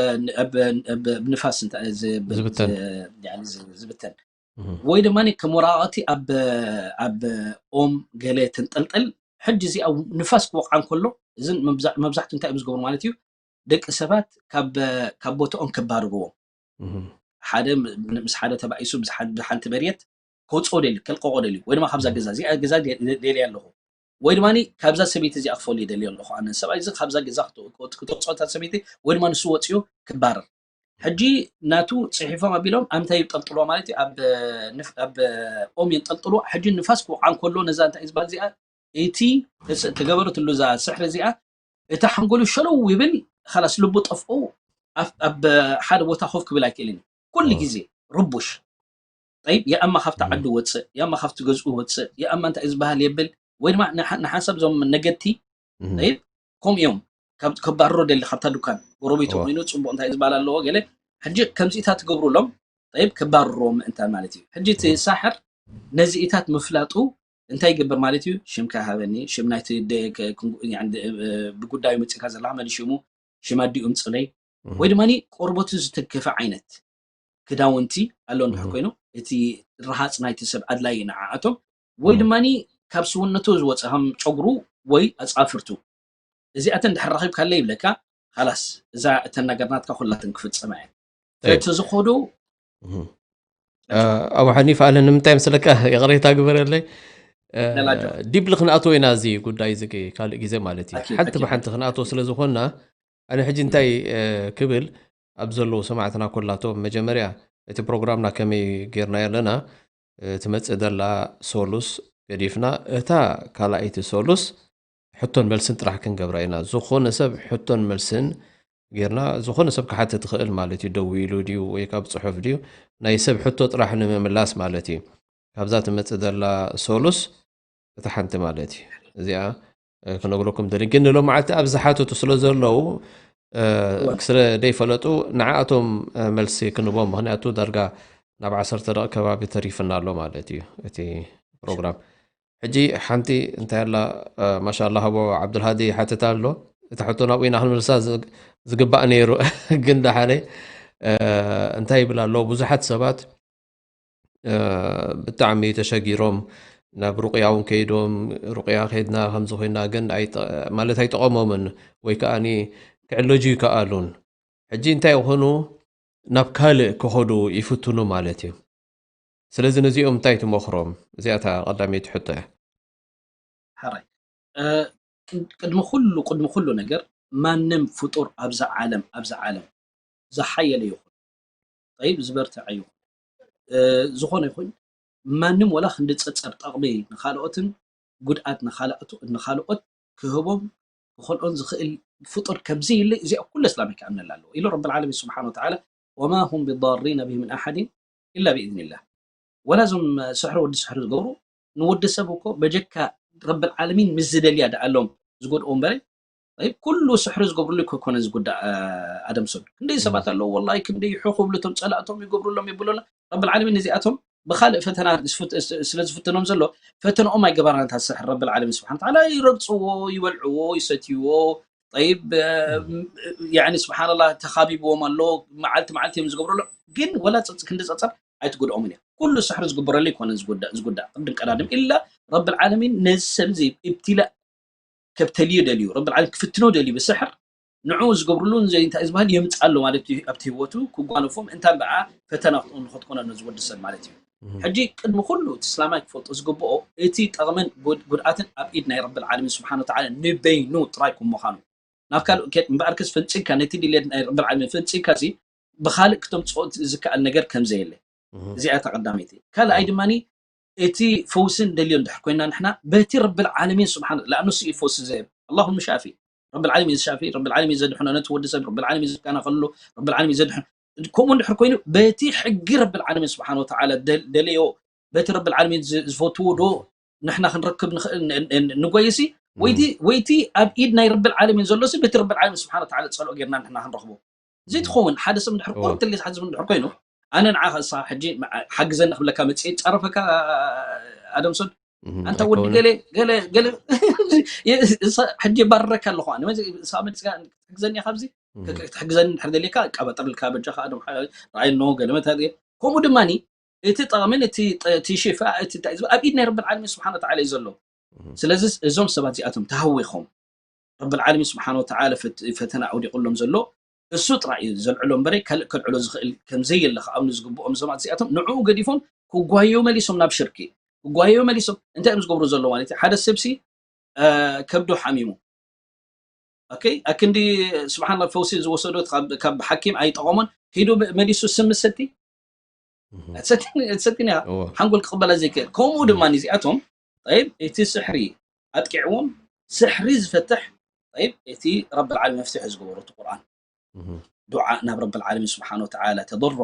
ብ-፣ ብ-፣ ብንፋስ እንተ-፣ ዝ-፣ ብ-፣ ዝብተን። ዝ-፣ ያኒ ዝ-፣ ዝብተን። እህ። ወይ ድማ ከም ወረቓቕቲ ኣብ፣ ኣብ ኦም ገለ ተንጠልጠል። ሕጂ እዚኣ ንፋስ ክወቕዓ እንከሎ፣ እዝን መብዛ-፣ መብዛሕትኡ እንታይ እዮም ዝገብሩ ማለት እዩ? ደቂ ሰባት ካብ፣ ካብ ቦታኦም ከባርርዎም። እህ። ሓደ ም-፣ ምስ ሓደ ተባኢሱ፣ ምስ ሓደ፣ ብሓንቲ መሬት ከውፅኦ ደልዩ፣ ከልቀቆ ደልዩ፣ ወይ ድማ ካብዛ እህ። ገዛ፣ እዚኣ ገዛ ደ-፣ ደ-፣ ደልየ ኣለኹ። ወይ ድማ ካብዛ ሰበይቲ እዚኣ ክፈሉ ይደልዩ ኣለኹ። ኣነ ሰብኣይ እዚ ካብዛ ገዛ ክተ-፣ ክተ-፣ ክተውፅኦ እታ ሰበይቲ፣ ወይ ድማ ንሱ ወፅኡ ክባረር። ሕጂ ናቱ ፅሒፎም ኣቢሎም ኣብ ምንታይ ይጠልጥልዎ ማለት እዩ? ኣብ ንፍ-፣ ኣብ ኦም የንጠልጥልዎ። ሕጂ ንፋስ ክወቕዓ እንከሎ ነዛ እንታይ ዝበሃል እዚኣ፣ እቲ ተስ-፣ ተገበረትሉ እዛ ስሕሪ እዚኣ፣ እቲ ሓንጎሉ ሸለው ይብል፣ ኻላስ ልቡ ጠፍኡ፣ ኣብ፣ ኣብ ሓደ ቦታ ኮፍ ክብል ኣይክእልን እዩ። ኩሉ እም። ግዜ ርቡሽ። ጠይብ፣ የኣማ ካብቲ እም። ዓዲ ወፅእ፣ የኣማ ካብቲ ገዝኡ ወፅእ፣ የኣማ እንታይ እዩ ዝበሃል የብል፣ ወይ ድማ ንሓ-፣ ንሓንሳብ እዞም ነገድቲ፣ እም። ጠይብ፣ ከምኡ እዮም። ካብ፣ ከባርሮ ደሊ ካብታ ዱካን፣ ጎረቤቱ እዋ። ኮይኑ ፅቡቕ እንታይ እዩ ዝበሃል ኣለዎ፣ ገለ። ሕጂ ከምዚኢታት ትገብሩሎም፣ ጠይብ፣ ከባርርዎ ምእንታን ማለት እዩ። ሕጂ እቲ እም። ሳሕር ነዚኢታት ምፍላጡ እንታይ ይገብር ማለት እዩ? ሽምካ ሃበኒ፣ ሽም ናይቲ ደ-፣ ከ-፣ ክንጉ-፣ ያኒ፣ ደ-፣ እ፣ ብጉዳዩ መፂእካ ዘለኻ መን ሽሙ፣ ሽም ኣዲኡ ምፅለይ፣ እም። ወይ ድማ ቆርበቱ ዝተከፈ ዓይነት ክዳውንቲ ኣሎ እንድሕር እም። ኮይኑ፣ እቲ ረሃፅ ናይቲ ሰብ ኣድላዪ ንዓኣቶም፣ ወይ እም። ድማ ካብ ስውነቱ ዝወፀ ከም ጨጉሩ ወይ ኣፃፍርቱ፣ እዚኣተን እንድሕር ረኺብካለ ይብለካ፣ ኻላስ፣ እዛ እተን ነገር ናትካ ኩላተን ክፍፀማ እየን። ጠይብ። ስለቲ ዝኸዱ እህ። እ፣ ኣቡ ሓኒፍ፣ ኣነ ንምንታይ ምስለካ ይቕሬታ ግበረለይ። እ፣ ላላጆ። ዲፕሊ ክንኣትዎ ኢና እዚ ጉዳይ እዚ ከ-፣ ካልእ ግዜ ማለት እዩ። ኣኪድ፣ ሓንቲ ኣኪድ። ብሓንቲ ክንኣትዎ ስለ ዝኾንና፣ ኣነ ሕጂ እንታይ፣ እ፣ ክብል ኣብ ዘለዉ ሰማዕትና ኮላቶም መጀመርያ እቲ ፕሮግራምና ከመይ ጌርናዮ ኣለና፣ እ፣ ትመጽእ ዘላ ሶሉስ ገዲፍና፣ እታ ካልኣይቲ ሶሉስ ሕቶን መልስን ጥራሕ ክንገብራ ኢና። ዝኾነ ሰብ ሕቶን መልስን ጌርና፣ ዝኾነ ሰብ ክሓትት ይኽእል ማለት እዩ። ደዊሉ ድዩ ወይ ካብ ጽሑፍ ድዩ፣ ናይ ሰብ ሕቶ ጥራሕ ንምምላስ ማለት እዩ። ካብዛ ትመጽእ ዘላ ሶሉስ እታ ሓንቲ ማለት እዩ። እዚኣ፣ እ፣ ክነግረኩም ደሊ። ግን ንሎማዓልቲ ኣብ ዝሓተቱ ስለ ዘለዉ፣ እ፣ እወ። ስለ ደይፈለጡ ንዓኣቶም፣ እ፣ መልሲ ክንቦም፣ ምኽንያቱ ዳርጋ ናብ ዓሰርተ ደቂቕ ከባቢ ተሪፍና ኣሎ ማለት እዩ እቲ ፕሮግራም። ሕጂ ሓንቲ እንታይ ኣላ፣ እ፣ ማሻኣላ ሃቦ ዓብዱልሃዲ ይሓትት ኣሎ። እታ ሕቶ ናብኡ ኢና ክንምልሳ ዝ-፣ ዝግባእ ነይሩ። ግን ደሓነይ፣ እ፣ እንታይ ይብል ኣሎ፣ ብዙሓት ሰባት፣ እ፣ ብጣዕሚ ተሸጊሮም ናብ ሩቅያ እውን ከይዶም፣ ሩቅያ ከይድና ከምዚ ኮይና ግን ኣይጠ-፣ ማለት ኣይጠቐሞምን ወይ ከኣኒ ክዕለጁ ይከኣሉን። ሕጂ እንታይ ይኾኑ፣ ናብ ካልእ ክኸዱ ይፍትኑ ማለት እዩ። ስለዚ ነዚኦም እንታይ ትመኽሮም? እዚኣ እታ ቀዳመይቲ ሕቶ እያ። ሕራይ። እ፣ ቅድ-፣ ቅድሚ ኩሉ፣ ቅድሚ ኩሉ ነገር ማንም ፍጡር ኣብዛ ዓለም፣ ኣብዛ ዓለም ዝሓየለ ይኹን፣ ጠይብ፣ ዝበርትዐ ይኹን፣ እ፣ ዝኾነ ይኹን፣ ማንም ወላ ክንዲ ጸጸር ጠቕሚ ንኻልኦትን ጉድኣት ንኻልኣቱ-፣ ንኻልኦት ክህቦም ክኸልኦን ዝኽእል ፍጡር ከምዘየለ እዚኣ ኩሉ እስላም ይከኣምነላ ኣለዎ ኢሉ ረብል ዓለሚን ስብሓን ወተዓላ፣ "ወማ ሁም ቢዳሪነ ብሂ ምን ኣሓድን ኢላ ብኢዝኒላህ። ወላ እዞም ስሕሪ ወዲ ስሕሪ ዝገብሩ ንወዲ ሰብ እኮ በጀካ ረብል ዓለሚን ምስ ዝደልያ ደኣሎም ዝጎድኦ እምበረ። طيب፣ ኩሉ ስሕሪ ዝገብርሉ ኣይኮነን ዝጉዳእ። ኣደም ሶድ ክንደይ ሰባት ኣለዉ፣ ወላሂ ክንደይ ይሑ ክብሉ እቶም ጸላእቶም ይገብሩሎም ይብሉና። ረብል ዓለሚን ነዚኣቶም ብኻልእ ፈተና ዝፍት- ስለ ዝፍትኖም ዘሎ፣ ፈተንኦም ኣይገበርናን። እታ ስሕሪ ረብል ዓለሚን ስብሓን ተዓላ ይረግፅዎ፣ ይበልዕዎ፣ ይሰትይዎ። طيب፣ ያኒ ስብሓንላ ተኻቢብዎም ኣሎ። መዓልቲ መዓልቲ እዮም ዝገብሩሎ። ግን ወላ ጸጽ- ክንዲ ጸጸር ኣይትጎድኦምን እያ። ኩሉ ስሕሪ ዝግበረሉ ኣይኮነን ዝጉዳእ ዝጉዳእ ቅድም ቀዳድም ኢላ ረብል ዓለሚን ነዚ ሰብ እዚ እብትላእ ከብተልዩ ደልዩ፣ ረብል ዓለሚን ክፍትኖ ደልዩ ብስሕር። ንዑ ዝገብርሉ እንታይ ዝበሃል የምፅእ ኣሎ ማለት እዩ። ኣብቲ ህይወቱ ክጓነፎም እንታ በዓ ፈተና ክትኾን ክትኮነ ነዚ ወዲ ሰብ ማለት እዩ። ሕጂ ቅድሚ ኩሉ እቲ እስላማይ ክፈልጦ ዝግብኦ እቲ ጠቕምን ጉድ- ጉድኣትን ኣብ ኢድ ናይ ረብል ዓለሚን ስብሓን ወተዓላ ንበይኑ ጥራይ ከም ምዃኑ፣ ናብ ካልእ ከ- እምበኣርከስ ፈንፂግካ ነቲ ድሌት ናይ ረብል ዓለሚን ፈንፂግካ ሲ ብኻልእ ክተምፅኦ ዝከኣል ነገር ከም ዘየለ። እዚኣ እታ ቀዳመይቲ። ካልኣይ ድማ እቲ ፈውሲ ንደልዮ እንድሕር ኮይና ንሕና በቲ ረብል ዓለሚን ስብሓን ለኣኑ ሲ ፈውሲ ዘየብ ኣላሁም ሻፊ ረብል ዓለሚን ሻፊ ረብል ዓለሚን ዘድሕኖ ነቲ ወዲ ሰብ ረብል ዓለሚን ዝከናኸልሉ ረብል ዓለሚን ዘድሕኖ። ከምኡ እንድሕር ኮይኑ በቲ ሕጊ ረብል ዓለሚን ስብሓን ወተዓላ ደል- ደለዮ በቲ ረብል ዓለሚን ዝ- ዝፈትዎ ዶ ንሕና ክንረክብ ንኽእል ን- ን- ንጎይሲ ወይቲ ወይቲ ኣብ ኢድ ናይ ረብል ዓለሚን ዘሎ ሲ በቲ ረብል ዓለሚን ስብሓን ወተዓላ ጸልኦ ጌርና ንሕና ክንረክቦ። ዘይትኸውን ሓደ ሰብ እንድሕር እወ። ቁርጥ ኢሉ ዝሓስብ እንድሕር ኮይኑ ኣነ ንዓኻ እሳ ሕጂ መዓ- ሓግዘኒ ክብለካ መፅእ ጨረፈካ ኣደምሶን እህ፣ ኣንታ ወዲ ኣይከውንን። ገለ ገለ ገለ እሳ ሕጂ የባርረካ ኣለኹ ኣነ መዚ እሳ መፅጋ ክትሕግዘኒ እያ ካብዚ እህ፣ ክትሕግዘኒ እንድሕር ደሊካ ቀበጥርልካ በጃኻ ኣደም ሓ- ርኣይ ኖ ገለ መታ ከምኡ ድማ እቲ ጠቕምን እቲ ጥ- እቲ ሽፋ እቲ እንታይ ዝብል ኣብ ኢድ ናይ ረብል ዓለሚን ስብሓን ወተዓላ እዩ ዘሎ። እህ። ስለዚ እዞም ሰባት እዚኣቶም ተሃዊኾም ረብል ዓለሚን ስብሓን ወተዓላ ፈት- ፈተና ኣውዲቑሎም ዘሎ እሱ ጥራይ እዩ ዘልዕሎ እምበረ ካልእ ከልዕሎ ዝኽእል ከም ዘየለ ከኣምኑ ዝግብኦም ሰባት እዚኣቶም ንዕኡ ገዲፎም ክጓየዩ መሊሶም ናብ ሽርኪ ክጓየዩ መሊሶም እንታይ እዮም ዝገብሩ ዘሎ ማለት እዩ ሓደ ሰብሲ እ፣ ከብዱ ሓሚሙ ኦኬ ኣክንዲ ስብሓን ፈውሲ ዝወሰዶ ካብ- ካብ ሓኪም ኣይጠቐሞን ኪዱ መሊሱ ስም ሰቲ እህ፣ ትሰቲን እትሰቲን እያ እወ። ሓንጎል ክቕበላ ዘይክእል ከምኡ ድማ እዚኣቶም طيب እቲ ስሕሪ ኣጥቂዕዎም ስሕሪ ዝፈትሕ طيب እቲ ረብል ዓለሚን መፍትሒ ዝገበሮ እቲ ቁርኣን እህ፣ ዱዓ ናብ ረብል ዓለሚን ስብሓን ወተዓላ ተضرع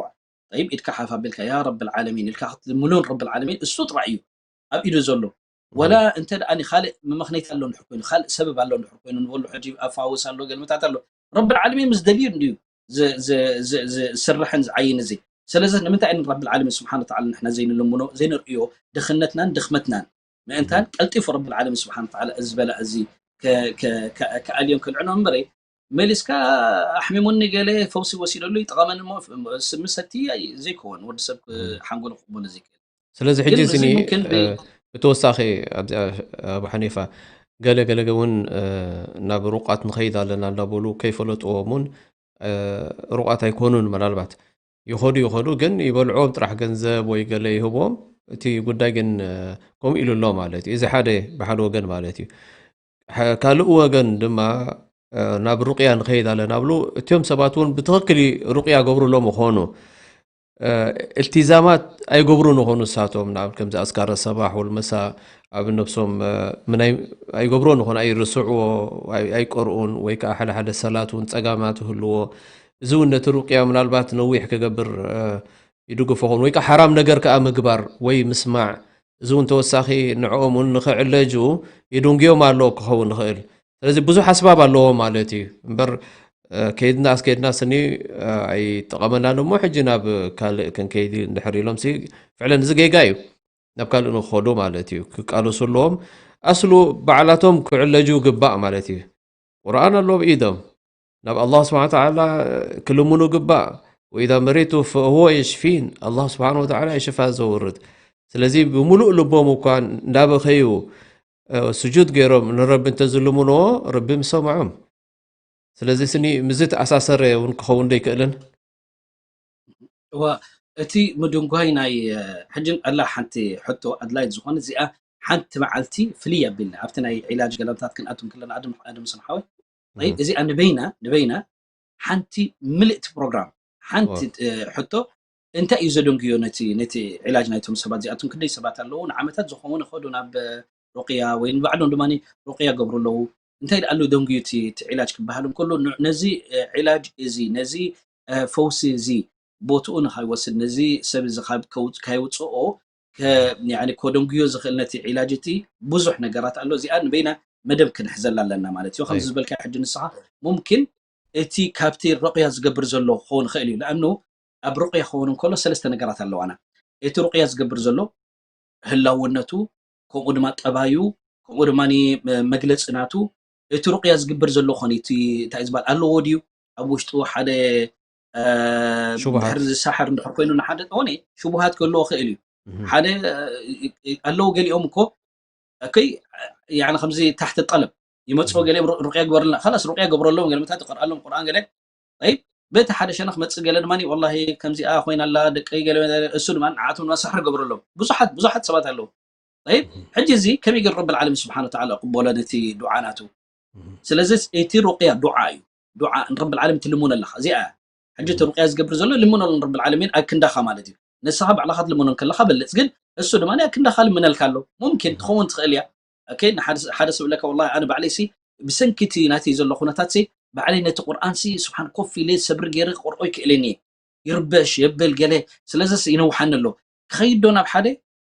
طيب ኢድካ ሓፍ ኣቢልካ ያ ረብል ዓለሚን ኢልካ ክትልምኖን ረብል ዓለሚን እሱ ጥራይ እዩ ኣብ ኢዱ ዘሎ ወላ እንተ ደኣ ካልእ መመኽነይቲ ኣሎ እንድሕር ኮይኑ ካልእ ሰበብ ኣሎ እንድሕር ኮይኑ ንበሉ ሕጂ ኣፋውስ ኣሎ ገልምታት ኣሎ ረብል ዓለሚን ምስ ደልዩ እንድዩ ዝ- ዝ- ዝ- ዝ- ዝስርሕን ዝዓይን እዚ ስለዚ ንምንታይ ኢና ረብል ዓለሚን ስብሓን ወተዓላ ንሕና ዘይንልምኖ ዘይንርእዮ ድኽነትናን ድኽመትናን ምእንታን ቀልጢፉ ረብል ዓለሚን ስብሓን ወተዓላ እዚ በላ እዚ ከ- ከ- ከ- ከኣልዮን ከልዕኖ እምበረ መሊስካ ኣሕሚሙኒ ገለ ፈውሲ ወሲደሉ ይጠቐመኒ እሞ ስሚ ሰቲ ኣይ- ዘይከውን ወዲ ሰብ ሓንጎሉ ክቕበሎ ዘይክእል ስለዚ ሕጂ ግን እዚ እዚ ሙምኪን ብ- ብተወሳኺ ኣብዚ ኣቡ ሓኒፋ ገለ ገለ እውን ናብ ሩቃት ንኸይድ ኣለና እናበሉ ከይፈለጥዎም እውን ሩቃት ኣይኮኑን ምናልባት ይኸዱ ይኸዱ ግን ይበልዕዎም ጥራሕ ገንዘብ ወይ ገለ ይህብዎም እቲ ጉዳይ ግን ከምኡ ኢሉ ኣሎ ማለት እዩ እዚ ሓደ ብሓደ ወገን ማለት እዩ ካልእ ወገን ድማ ናብ ሩቅያ ንኸይድ ኣለና ብሉ እቲኦም ሰባት እውን ብትኽክል ሩቅያ ገብሩሎ ምኾኑ እልቲዛማት ኣይገብሩን ይኾኑ ንሳቶም ንኣብነት ከምዚ ኣስካረ ሰባሕ ወልመሳ ኣብ ነብሶም ምናይ ኣይገብሩን ይኾኑ ኣይርስዕዎ ኣይቀርኡን ወይ ከዓ ሓደ ሓደ ሰላት እውን ፀጋማት ይህልዎ እዚ እውን ነቲ ሩቅያ ምናልባት ነዊሕ ክገብር ይድግፎ ኾኑ ወይ ከዓ ሓራም ነገር ከዓ ምግባር ወይ ምስማዕ እዚ እውን ተወሳኺ ንዕኦም እውን ንኽዕለጁ ይድንግዮም ኣሎ ክኸውን ይኽእል ስለዚ ብዙሕ ኣስባብ ኣለዎ ማለት እዩ እምበር ከይድና ኣስከይድና ስኒ ኣይጠቐመናን እሞ ሕጂ ናብ ካልእ ክንከይድ እንድሕር ኢሎም ሲ ፍዕለን እዚ ጌጋ እዩ ናብ ካልእ ንክኸዱ ማለት እዩ ክቃለሱ ኣለዎም ኣስሉ ባዕላቶም ክዕለጁ ግባእ ማለት እዩ ቁርኣን ኣሎ ብኢዶም ናብ ኣላህ ስብሓን ተዓላ ክልምኑ ግባእ ወኢዛ መሪቱ ፈሁወ የሽፊን ኣላህ ስብሓን ወተዓላ የሽፋ ዘውርድ ስለዚ ብምሉእ ልቦም እኳ እንዳበኸዩ ስጁድ ገይሮም ንረቢ እንተዝልምንዎ ረቢ ምሰምዖም ስለዚ ስኒ ምዚ ተኣሳሰረ እውን ክኸውን ዶ ይክእልን እዋ እቲ ምድንጓይ ናይ ሕጅን ኣላ ሓንቲ ሕቶ ኣድላይት ዝኾነ እዚኣ ሓንቲ መዓልቲ ፍልይ ኣቢልና ኣብቲ ናይ ዒላጅ ገለምታት ክንኣቱም ከለና ኣድም ኣድም ስንሓወይ እዚኣ ንበይና ንበይና ሓንቲ ምልእቲ ፕሮግራም ሓንቲ ሕቶ እንታይ እዩ ዘደንግዮ ነቲ ነቲ ዒላጅ ናይቶም ሰባት እዚኣቶም ክንደይ ሰባት ኣለዉ ንዓመታት ዝኾኑ ከዱ ናብ ሩቅያ ወይ ንባዕሎም ድማ ሩቅያ ገብሩ ኣለዉ እንታይ ደኣሉ ደንግዩ እቲ ዒላጅ ክበሃል እንከሎ ነዚ ዒላጅ እዚ ነዚ ፈውሲ እዚ ቦትኡ ንኸይወስድ፣ ነዚ ሰብ እዚ ካብ ከው-፣ ከይውፅኦ ከ-፣ ያኒ ከደንጉዮ ዝኽእል ነቲ ዒላጅ እቲ ብዙሕ ነገራት ኣሎ። እዚኣ ንበይና መደብ ክንሕዘላ ኣለና ማለት እዩ። ከምዚ ዝበልካ ሕጂ ንስኻ ሙምኪን እቲ ካብቲ ሩቕያ ዝገብር ዘሎ ክኸውን ይኽእል እዩ። ለኣኑ ኣብ ሩቕያ ክኸውን እንከሎ ሰለስተ ነገራት ኣለዋና። እቲ ሩቕያ ዝገብር ዘሎ ህላውነቱ፣ ከምኡ ድማ ጠባዩ፣ ከምኡ ድማ መግለፂ ናቱ፣ እቲ ሩቕያ ዝግብር ዘሎ ኾን እቲ እንታይ ዝበሃል ኣለዎ ድዩ ኣብ ውሽጡ ሓደ እ፣ ሽቡሃት። ድሕር ዝሳሓር እንድሕር ኮይኑ ንሓደ ኾነ ሽቡሃት ክህልዎ ክእል እዩ። እህ። ሓደ እ፣ ኣለዉ ገሊኦም እኮ እከይ ያኒ ከምዚ ታሕቲ ጠለብ ይመጽዎ እህ። ገሊኦም ሩ-፣ ሩቅያ ግበርልና፣ خلاص ሩቅያ ገብረሎም ገለ መታት ይቀርኣሎም ቁርኣን ገለ። ጠይብ፣ በቲ ሓደ ሸነኽ መጽእ ገለ ድማ ወላሂ ከምዚኣ ኮይና ኣላ ደቀይ ገለ፣ እሱ ድማ ንዓቶም ድማ ሳሕር ገብረሎም። ብዙሓት፣ ብዙሓት ሰባት ኣለዉ። ጠይብ፣ እህ። ሕጂ እዚ ከመይ ገይሩ ረብል ዓለሚን ስብሓን ወተዓላ ይቕበሎ ነቲ ዱዓ ናቱ? እህ። ስለዚ እቲ ሩቅያ ዱዓ እዩ። ዱዓ ንረብል ዓለሚን ትልምኖ ኣለኻ። እዚኣ እያ። ሕጂ እቲ እህ። ሩቅያ ዝገብር ዘሎ ልምኖ ንረብል ዓለሚን ኣብ ክንዳኻ ማለት እዩ። ንስኻ ባዕልኻ ትልምኖ ከለኻ በልጽ፣ ግን እሱ ድማ ኣብ ክንዳኻ ልምነልካ ኣሎ። ሙምኪን እህ። ትኸውን ትኽእል እያ። ኦኬ፣ ንሓደ ስ-፣ ሓደ ሰብ ለካ ወላሂ ኣነ ባዕለይሲ ብሰንኪ እቲ ናተይ ዘሎ ኩነታትሲ ባዕለይ ነቲ ቁርኣንሲ ስብሓን ኮፍ ኢለ ሰብሪ ገይረ ክቕርኦ ይክእለኒ እየ። ይርበሽ የብል ገለ፣ ስለዚስ ይነውሓኒ ኣሎ። ክኸይድ ዶ ናብ ሓደ?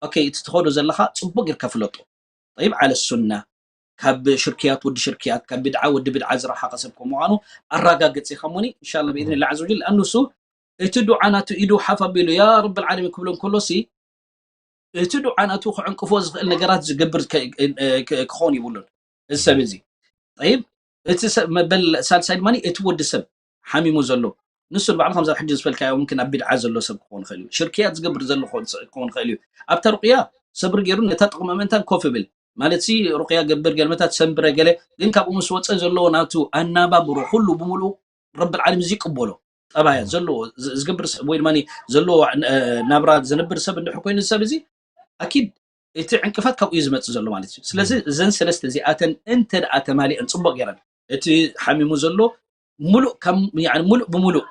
ኦኬ፣ እቲ ትኸዶ ዘለኻ ጽቡቅ ጌርካ ፍለጦ። ጠይብ፣ ዓለ ሱና፣ ካብ ሽርክያት ወዲ ሽርክያት፣ ካብ ብድዓ ወዲ ብድዓ ዝረሓቐ ሰብ ከም ምዃኑ ኣረጋግጽ ኢኻ እሞኒ፣ ኢንሻላህ ብኢዝኒላህ ዓዘ ወጀል። ለኣኑ እሱ እቲ ዱዓ ናቱ ኢዱ ሓፍ ኣቢሉ ያ ረብል ዓለሚን ክብሎ እንከሎሲ፣ እቲ ዱዓ ናቱ ክዕንቅፎ ዝኽእል ነገራት ዝገብር ከ-፣ እ፣ ክ-፣ ክኸውን ይብሉን። እዚ ሰብ እዚ። ጠይብ፣ እቲ ሰብ መበል ሳልሳይ ድማ እቲ ወዲ ሰብ ሓሚሙ ዘሎ። ንሱ ንባዕሉ ከምዛ ሕጂ ዝፈልካዮ ሙምኪን ኣብ ቢድዓ ዘሎ ሰብ ክኸውን ይኽእል እዩ። ሽርክያት ዝገብር ዘሎ ክኸውን፣ ክኸውን ይኽእል እዩ። ኣብታ ሩቅያ ሰብሪ ገይሩ ነታ ጥቕሚ ምእንታን ኮፍ ይብል። ማለት ሲ ሩቅያ ገብር ገለ መታት ሰንብረ ገለ፣ ግን ካብኡ ምስ ወፀ ዘለዎ ናቱ ኣናባብሮ ኩሉ ብምሉኡ ረብል ዓለሚን ዝይቅበሎ ጠባያት እህ። ዘለዎ ዝ-፣ ዝገብር ሰብ ወይ ድማ ዘለዎ እ፣ ናብራ ዝነብር ሰብ እንድሕር ኮይኑ ሰብ እዚ ኣኪድ እቲ ዕንቅፋት ካብኡ እዩ ዝመጽእ ዘሎ ማለት እዩ። ስለዚ እህ። እዘን ሰለስተ እዚኣተን እንተ ደኣ ተማሊአን ጽቡቕ ገይረን እቲ ሓሚሙ ዘሎ ሙሉእ ከም፣ ያኒ ሙሉእ ብምሉእ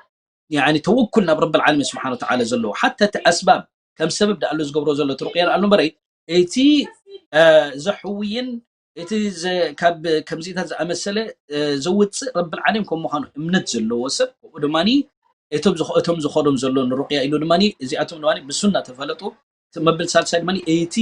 ያኒ ተወኩል ናብ ረብል ዓለሚን ስብሓን ወተዓላ ዘለዎ ሓታ እቲ ኣስባብ ከም ሰበብ ደኣ ኣሎ ዝገብሮ ዘሎ እቲ ሩቅያ ኣሎ እምበረይ እቲ እ፣ ዘሕውይን እቲ ዘ-፣ ካብ ከምዚታት ዝኣመሰለ እ፣ ዘውፅእ ረብል ዓለሚን ከም ምዃኑ እምነት ዘለዎ ሰብ ከምኡ ድማ እቶም ዝኸ-፣ እቶም ዝኸዶም ዘሎ ንሩቅያ ኢሉ ድማ እዚኣቶም ድማ ብሱና ተፈለጡ። እቲ መብል ሳልሳይ ድማ እቲ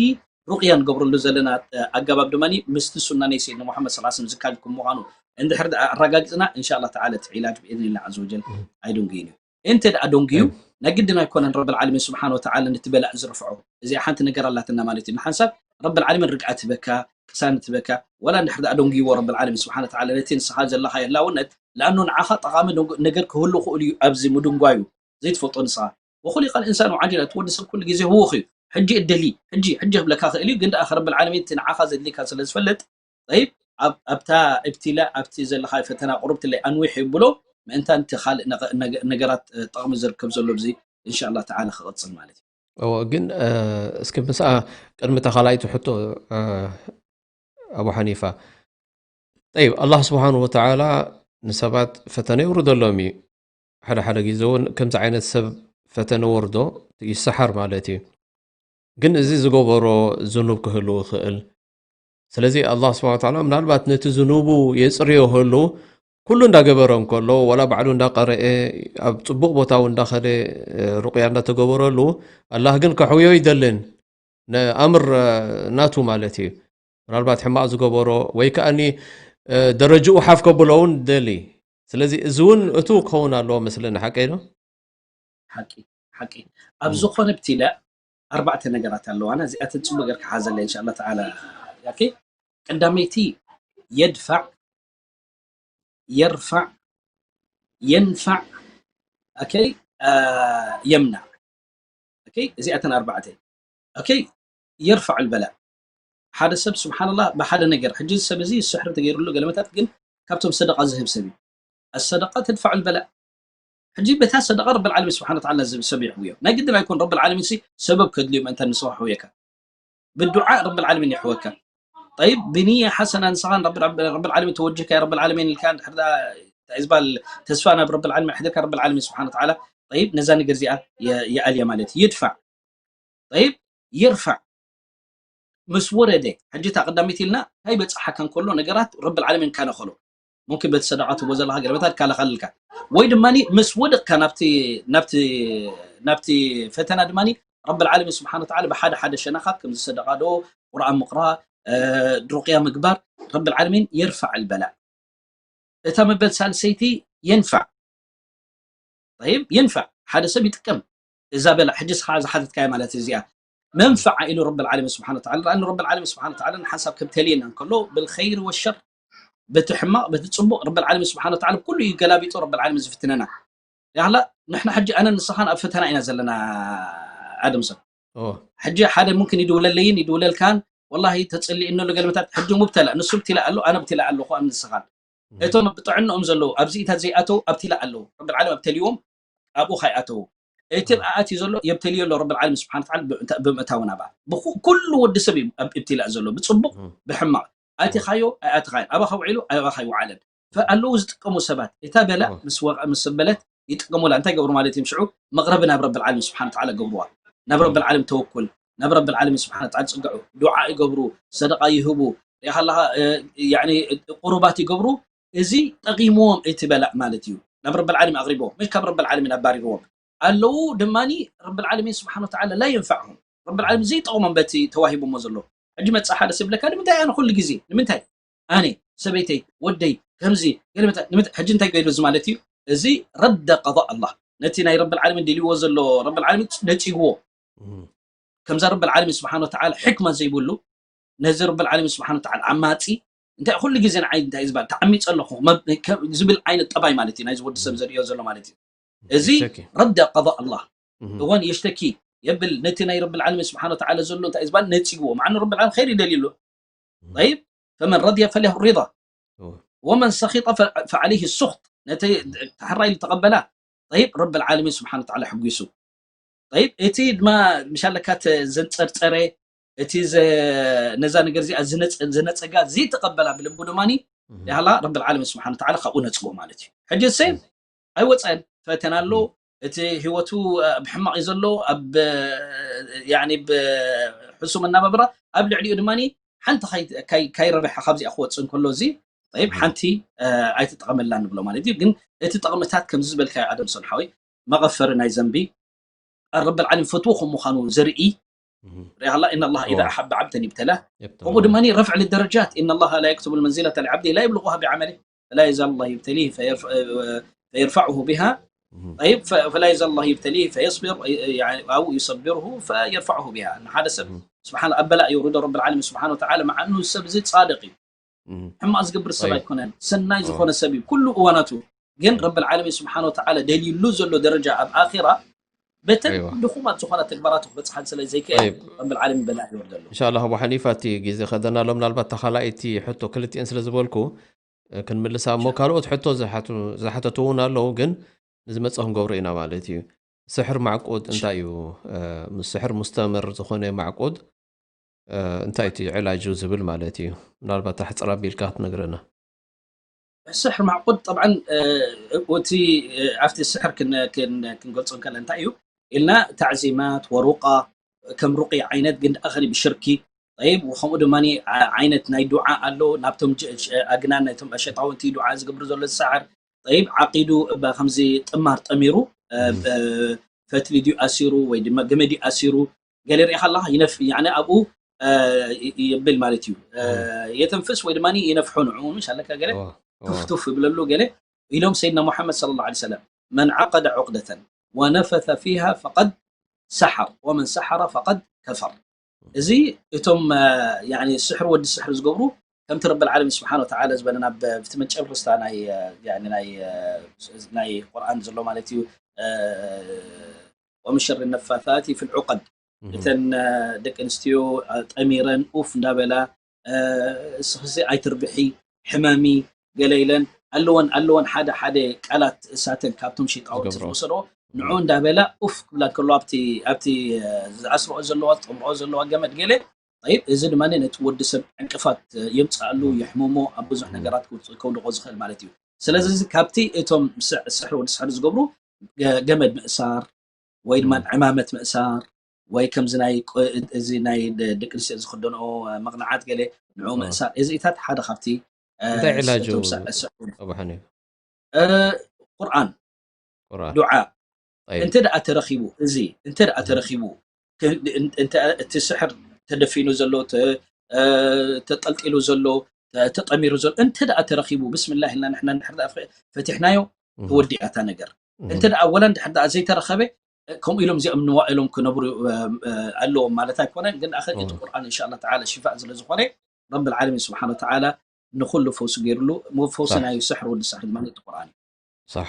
ሩቅያ ንገብረሉ ዘለና እ፣ ኣገባብ ድማ ምስቲ ሱና ናይ ሰይድና ሙሓመድ ሰለላሁ ዐለይሂ ወሰለም ዝካድ ከም ምዃኑ እንድሕር ደኣ ኣረጋጊፅና፣ እንሻላ ተዓላ እቲ ዒላጅ ብኢዝኒላህ ዓዘ ወጀል እህ። ኣይደንጉይን እዩ። እንተ ደኣ ደንጉዩ፣ እህ። ናይ ግድን ኣይኮነን ረብል ዓለሚን ስብሓን ወተዓላ ነቲ በላእ ዝርፍዖ። እዚኣ ሓንቲ ነገር ኣላትና ማለት እዩ። ንሓንሳብ ረብል ዓለሚን ርግኣት ህበካ፣ ቅሳነት ህበካ፣ ዋላ እንድሕር ደኣ ደንጉይዎ ረብል ዓለሚን ስብሓን ወተዓላ ነቲ ንስኻ ዘለኻዮ ህላውነት፣ ለኣኑ ንዓኻ ጠቓሚ ደንጉ-፣ ነገር ክህሉ ክእሉ እዩ ኣብዚ ምድንጓዩ፣ ዘይትፈልጦ ንስኻ። ወኹሊቀል ኢንሳኑ ዓጁላ፣ እቲ ወዲ ሰብ ኩሉ ግዜ ህዉኽ እዩ። ሕጂ እድሊ፣ ሕጂ፣ ሕጂ ክብለካ ክእል እዩ፣ ግን ደኣ ረብል ዓለሚን እቲ ንዓኻ ዘድልየካ ስለ ዝፈልጥ፣ ጠይብ፣ ኣብ-፣ ኣብታ እብትላ፣ ኣብቲ ዘለኻዮ ፈተና ቁርብትለይ ኣንዊሕ ይብሎ፣ ምእንታን እቲ ካልእ ነገ-፣ ነገ-፣ ነገራት እ፣ ጠቕሚ ዝርከብ ዘሎ ብዚ፣ እንሻላ ተዓላ ክቕጽል ማለት እዩ። እዎ፣ ግን እ፣ እስኪ ምስኣ ቅድሚ እታ ካልኣይቲ ሕቶ እ፣ ኣቡ ሓኒፋ፣ ጠይብ፣ ኣላህ ስብሓን ወተዓላ ንሰባት ፈተነ የውርደሎም እዩ። ሓደ ሓደ ግዜ እውን ከምዚ ዓይነት ሰብ ፈተነ ወርዶ ይሰሓር ማለት እዩ። ግን እዚ ዝገበሮ ዝኑብ ክህሉ ይኽእል። ስለዚ ኣላህ ስብሓን ወተዓላ ምናልባት ነቲ ዝኑቡ የጽርዮ ህሉ ኩሉ እንዳገበረ እንከሎ፣ ወላ ባዕሉ እንዳቀረኤ፣ ኣብ ጽቡቕ ቦታ እውን እንዳኸደ፣ እ፣ ሩቅያ እንዳተገበረሉ፣ ኣላህ ግን ከሕውዮ ይደልን። ነ-፣ ኣምር እ፣ ናቱ ማለት እዩ። ምናልባት ሕማቕ ዝገበሮ ወይ ከኣኒ እ፣ ደረጅኡ ሓፍ ከብሎ እውን ደሊ። ስለዚ እዚ እውን እቱ ክኸውን ኣለዎ መስለኒ፣ ሓቀይ ዶ? ሓቂ፣ ሓቂ። ኣብ እም። ዝኾነ ብትለ ኣርባዕተ ነገራት ኣለዋና፣ እዚኣተን ጽቡቕ ጌርካ ሓዘለ፣ እንሻላ ተዓላ። ያኬ፣ ቀዳመይቲ የድፋዕ፣ የርፋዕ፣ የንፋዕ፣ ኦኬ፣ እ፣ የምናዕ። ኦኬ፣ እዚኣተን ኣርባዕተ። ኦኬ፣ የርፋዕ ልበላእ። ሓደ ሰብ ስብሓንላህ ብሓደ ነገር፣ ሕጂ እዚ ሰብ እዚ ስሕሪ ተገይሩሉ ገለመታት፣ ግን ካብቶም ሰደቃ ዝህብ ሰብ እዩ። ኣሰደቃ ተድፋዕ ልበላእ። ሕጂ በታ ሰደቃ ረብል ዓለሚን ስብሓን ወተዓላ ዝህብ ሰብ ይሕውዮ። ናይ ግድን ኣይኮን ረብል ዓለሚን ሲ ሰበብ ከድልዩ ምእንታን ንስኻ ሕውየካ። ብዱዓ ረብል ዓለሚን ይሕወካ። ጠይብ፣ ብንያ ሓሰና ንስኻ ረብል ዓለሚን ተወጅህካ፣ ረብል ዓለሚን ኢልካ፣ እንድሕር ደኣ እንታይ ዝበሃል ተስፋ ናብ ረብል ዓለሚን ኣሕዲርካ፣ ረብል ዓለሚን ስብሓን ወተዓላ፣ ጠይብ፣ ነዛ ነገር እዚኣ የ-፣ የኣልያ ማለት እዩ። ይድፋዕ። ጠይብ፣ ይርፋዕ። ምስ ወረደ፣ ሕጂ እታ ቀዳመይቲ ኢልና፣ እንታይ በጽሓካ እንከሎ ነገራት ረብል ዓለሚን ካነኸሎ። ሙምኪን በቲ ሰደቓ ትህቦ ዘለኻ ገለመታት ይከላኸለልካ። ወይ ድማ ምስ ወደቕካ ናብቲ ናብቲ ናብቲ ፈተና ድማ ረብል ዓለሚን ስብሓን ወተዓላ ብሓደ ሓደ ሸነኻት ከምዚ ሰደቓ ዶ ቁርኣን ምቕራእ ሩቅያ ምግባር ረብል ዓለሚን የርፋዕ ልበላእ። እታ መበል ሳልሰይቲ የንፋዕ ይንፋዕ ሓደ ሰብ ይጥቀም እዛ በላ ሕጂ ስኻ ዝሓተትካያ ማለት እዚኣ መንፍዓ ኢሉ ረብል ዓለሚን ስብሓን ወተዓላ ረኣኒ ረብል ዓለሚን ስብሓን ወተዓላ ንሓንሳብ ከብተልየና እንከሎ ብልኸይር ወሸር በቲ ሕማቕ በቲ ፅቡቕ ረብል ዓለሚን ስብሓን ወተዓላ ኩሉ እዩ ገላቢጡ ረብል ዓለሚን ዝፍትነና ያላ ንሕና ሕጂ ኣነ ንስኻን ኣብ ፈተና ኢና ዘለና ኣደም ሰብ ሕጂ ሓደ ሙምኪን ይድውለለይን ይድውለልካን ወላሂ ተፅሊእኒ ኣሎ ገለመታት ሕጂ ሙብተላ ንሱ ብትላ ኣሎ ኣነ ብትላ ኣለኹ ኣብ ንስኻን እቶም ብጥዕንኦም ዘለዉ ኣብዚኢታት ዘይኣተዉ ኣብትላ ኣለዉ ረብል ዓለም ኣብተልዎም ኣብኡ ካይኣተዉ እቲ ኣኣትዩ ዘሎ የብተልዮ ኣሎ ረብል ዓለም ስብሓን ተዓላ ብምእታውን ኣብኣ ኩሉ ወዲ ሰብ እዩ ኣብ እብትላእ ዘሎ ብፅቡቕ ብሕማቕ ኣቲኻዮ ኣይኣትኻዮን ኣባኻ ውዒሉ ኣባኻ ይውዓለን ኣለዉ ዝጥቀሙ ሰባት እታ በላ ምስ በለት ይጥቀሙላ እንታይ ገብሩ ማለት እዮም ሽዑ መቕረቢ ናብ ረብል ዓለም ስብሓን ተዓላ ገብርዋ ናብ ረብል ዓለም ተወኩል ናብ ረብል ዓለም ስብሓን ተዓላ ፅግዑ ዱዓ ይገብሩ ሰደቃ ይህቡ ሪኢኻ ኣለኻ ቁሩባት ይገብሩ እዚ ጠቂምዎም እቲ በላእ ማለት እዩ ናብ ረብል ዓለም ኣቕሪብዎም መሽ ካብ ረብል ዓለሚን ኣባሪርዎም ኣለዉ ድማ ረብል ዓለሚን ስብሓን ወተዓላ ላ የንፋዕሁም ረብል ዓለሚን ዘይጠቕሞም በቲ ተዋሂቦሞ ዘሎ ሕጂ መፅእ ሓደ ሰብ ይብለካ ንምንታይ ኣነ ኩሉ ግዜ ንምንታይ ኣነ ሰበይተይ ወደይ ከምዚ ገለመታ ንምንታይ ሕጂ እንታይ ገይሩ እዚ ማለት እዩ እዚ ረደ ቀضاء ኣላህ ነቲ ናይ ረብል ዓለሚን ደልይዎ ዘሎ ረብል ዓለሚን ነፂግዎ ከምዛ ረብል ዓለሚን ስብሓን ወተዓላ ሕክማ ዘይብሉ ነዚ ረብል ዓለሚን ስብሓን ወተዓላ ዓማፂ እንታይ ኩሉ ግዜ ንዓይ እንታይ ዝበሃል ተዓሚፀ ኣለኹ ዝብል ዓይነት ጠባይ ማለት እዩ ናይዚ ወዲ ሰብ ዘርእዮ ዘሎ ማለት እዩ እዚ ረደ ቀضاء ኣላህ እወን የሽተኪ የብል ነቲ ናይ ረብል ዓለሚን ስብሓን ወተዓላ ዘሎ እንታይ ዝበሃል ነፂግዎ ማዕኑ ረብል ዓለሚን ኸይር ይደልዩ ኣሎ طيب فمن رضي فله الرضا ومن سخط فعليه السخط ነቲ ተሕራይ ዝተቐበላ طيب ረብል ዓለሚን ስብሓን ወተዓላ ሕጒሱ طيب እቲ ድማ ምሻለካ ዘንፀርፀረ እቲ ነዛ ነገር እዚኣ ዝነፀጋ ዘይተቐበላ ብልቡ ድማ ያላ ረብል ዓለሚን ስብሓን ወተዓላ ካብኡ ነፅጎ ማለት እዩ ሕጂ ሰ ኣይወፀን ፈተና ኣሎ እቲ ህይወቱ ብሕማቕ እዩ ዘሎ ኣብ ሕሱም እናባብራ ኣብ ልዕሊኡ ድማ ሓንቲ ካይረብሐ ካብዚኣ ክወፅእ እንከሎ እዚ ይብ ሓንቲ ኣይትጠቐመላ ንብሎ ማለት እዩ ግን እቲ ጠቕምታት ከምዚ ዝበልካዮ ኣደም ሰልሓዊ መቐፈሪ ናይ ዘንቢ ረብል ዓለም ፈትዎ ከም ምዃኑ ዘርኢ ሪኣላ إن الله إذا أحب عبدا ابتلاه ከምኡ ድማ رفع للدرجات إن الله لا يكتب المنزلة لعبده لا يبلغها بعمله فلا يزال الله يبتليه فيرفعه بها طيب فلا يزال الله يبتليه فيصبر يعني أو يصبره فيرفعه بها ሓደ ሰብ سبحان ኣብ በላእ የውርዶ ረብል ዓለሚን ስብሓን ወተዓላ مع أنه ሰብ እዚ ፃድቅ እዩ ሕማቕ ዝገብር ሰብ ኣይኮነን ሰናይ ዝኾነ ሰብ እዩ ኩሉ እዋናቱ ግን ረብል ዓለሚን ስብሓን ወተዓላ ደልዩሉ ዘሎ ደረጃ ኣብ ኣራ በተን ድኹማት ዝኾና ተግባራቱ ክበፅሓን ስለ ዘይክእል ረብል ዓለሚን በላ ይወርደሉ እንሻላ ኣቡ ሓኒፋ እቲ ግዜ ከደና ኣሎ ምናልባት ተኻላይቲ ሕቶ ክልቲኤን ስለ ዝበልኩ ክንምልሳ እሞ ካልኦት ሕቶ ዝሓተቱ እውን ኣለዉ ግን ንዝመፀ ክንገብሮ ኢና ማለት እዩ ስሕር ማዕቁድ እንታይ እዩ ስሕር ሙስተምር ዝኾነ ማዕቁድ እንታይ እቲ ዕላጁ ዝብል ማለት እዩ ምናልባት ኣሕፅር ኣቢልካ ክትነግረና ስሕር ማዕቁድ طبعا እቲ ኣብቲ ስሕር ክንገልፆ እንከለ እንታይ እዩ ኢልና ታዕዚማት ወሩቃ ከም ሩቅያ ዓይነት ግን ኣኸኒ ብሽርኪ طيب ከምኡ ድማ ዓይነት ናይ ዱዓ ኣሎ ናብቶም ኣግናን ናይቶም ሸጣውንቲ ዱዓ ዝገብሩ ዘሎ ዝሰዓር طيب ዓቂዱ ከምዚ ጥማር ጠሚሩ ፈትሊ ድዩ ኣሲሩ ወይ ድማ ገመድ ኣሲሩ ገለ ሪኢኻ ኣለኻ ይነፍ ያኒ ኣብኡ የብል ማለት እዩ የተንፍስ ወይ ድማ ይነፍሖ ንዑ ምሽ ኣለካ ገለ ቱፍቱፍ ይብለሉ ገለ ኢሎም ሰይድና ሙሓመድ صلى الله عليه وسلم من عقد عقدة ونفث فيها فقد سحر ومن سحر فقد كفر እዚ እቶም ስሕር ወዲ ስሕር ዝገብሩ ከምቲ ረብል ዓለሚን ስብሓን ወተዓላ ዝበለና ብቲ መጨረስታ ናይ ቁርኣን ዘሎ ማለት እዩ ومن شر النفاثات في العقد እተን ደቂ ኣንስትዮ ጠሚረን ኡፍ እንዳበላ እስኽሲ ኣይትርብሒ ሕመሚ ገለ ኢለን ኣለወን ኣለወን ሓደ ሓደ ቃላት እሳተን ካብቶም ሸይጣውንቲ ዝወሰዶ ንዑ እንዳበላ ኡፍ ክብላ ከሎ ኣብቲ ኣብቲ ዝኣስርኦ ዘለዋ ዝጠምርኦ ዘለዋ ገመድ ገለ طيب እዚ ድማ ነቲ ወዲ ሰብ ዕንቅፋት የምፅኣሉ የሕምሞ ኣብ ብዙሕ ነገራት ከውድቆ ዝኽእል ማለት እዩ ስለዚ ካብቲ እቶም ስሕሪ ወዲ ስሕሪ ዝገብሩ ገመድ ምእሳር ወይ ድማ ዕማመት ምእሳር ወይ ከምዚ ናይ እዚ ናይ ደቂ ኣንስትዮ ዝክደንኦ መቕናዓት ገለ ንዑ ምእሳር እዚኢታት ሓደ ካብቲ እንታይ ዕላጁ? ኣቡ ሓኒፍ? ቁርኣን፣ ቁርኣን። ዱዓ። እንተ ደኣ ተረኺቡ፣ እዚ እንተ ደኣ ተረኺቡ፣ እቲ ስሕር ተደፊኑ ዘሎ፣ ተጠልጢሉ ዘሎ፣ ተጠሚሩ ዘሎ እንተ ደኣ ተረኺቡ፣ ብስምላህ ኢልና ንሕና ንድሕር ደኣ ፈቲሕናዮ፣ ተወዲኣታ ነገር። እንተ ደኣ ወላ እንድሕር ደኣ ዘይተረኸበ፣ ከምኡ ኢሎም እዚኦም ንዋእሎም ክነብሩ ኣለዎም ማለት ኣይኮነን። ግን ኣኸ እቲ ቁርኣን እንሻላ ተዓላ ሽፋእ ስለ ዝኾነ፣ ረብል ዓለሚን ስብሓን ወተዓላ ንኹሉ ፈውሲ ገይሩሉ። መፈውሲ ናይ ስሕር ወዲ ስሕር ድማ እቲ ቁርኣን እዩ። صح.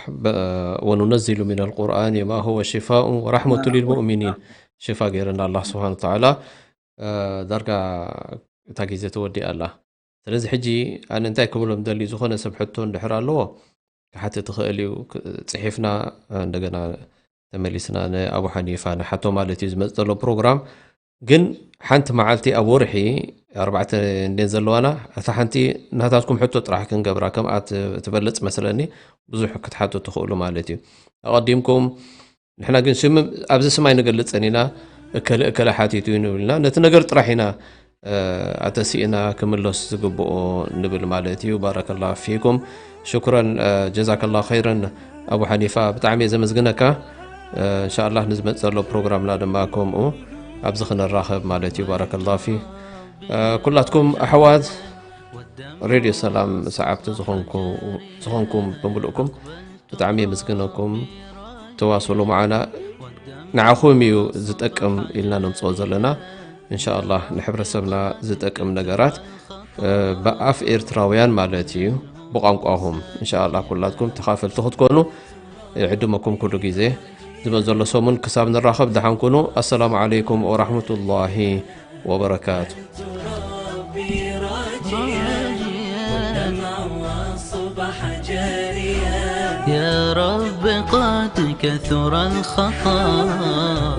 وننزل من القرآن ما هو شفاء ورحمة للمؤمنين. ሽፋ ገይረና ኣላህ ስብሓን ወተዓላ። ዳርጋ እታ ግዜ ተወዲኣ ኣላ። ስለዚ ሕጂ ኣነ እንታይ ክብሎም ደሊ፣ ዝኾነ ሰብ ሕቶ እንድሕር ኣለዎ ክሓትት ይኽእል እዩ። ጽሒፍና እንደገና ተመሊስና ንኣቡ ሓኒፋ ንሓቶ ማለት እዩ ዝመጽእ ዘሎ ፕሮግራም። ግን ሓንቲ መዓልቲ ኣብ ወርሒ ኣርባዕተ እንዴን ዘለዋና፣ እታ ሓንቲ ናታትኩም ሕቶ ጥራሕ ክንገብራ ከምኣ ትበልጽ መስለኒ። ብዙሕ ክትሓቱ ትኽእሉ ማለት እዩ። ኣቐዲምኩም ንሕና ግን ሽም ኣብዚ ስም ኣይንገልጽን ኢና፣ እከለ እከለ ሓቲቱ እዩ ንብልና፣ ነቲ ነገር ጥራሕ ኢና ኣተሲእና ክምለስ ዝግብኦ ንብል ማለት እዩ። ባረከላሁ ፊኩም። ሽኩረን ጀዛከላሁ ኸይረን ኣቡ ሓኒፋ፣ ብጣዕሚ እየ ዘመስግነካ። እንሻኣላህ ንዝመጽእ ዘሎ ፕሮግራምና ድማ ከምኡ ኣብዚ ክንራኸብ ማለት እዩ። ባረከላሁ ፊ ኩላትኩም ኣሕዋት ሬድዮ ሰላም ሰዓብቲ ዝኾንኩም ብምሉእኩም ብጣዕሚ የመስግነኩም። ተዋስሉ መዓና። ንዓኹም እዩ ዝጠቅም ኢልና ነምፅኦ ዘለና። እንሻኣላህ ንሕብረተሰብና ዝጠቅም ነገራት ብኣፍ ኤርትራውያን ማለት እዩ፣ ብቋንቋኹም። እንሻኣላህ ኩላትኩም ተኻፈልቲ ክትኮኑ ይዕድመኩም ኩሉ ግዜ። ዝመፅእ ዘሎ ሰሙን ክሳብ ንራኸብ ደሓን ኩኑ። ኣሰላሙ ዓለይኩም ወራህመቱላሂ ወበረካቱ። يا رب قد كثر الخطا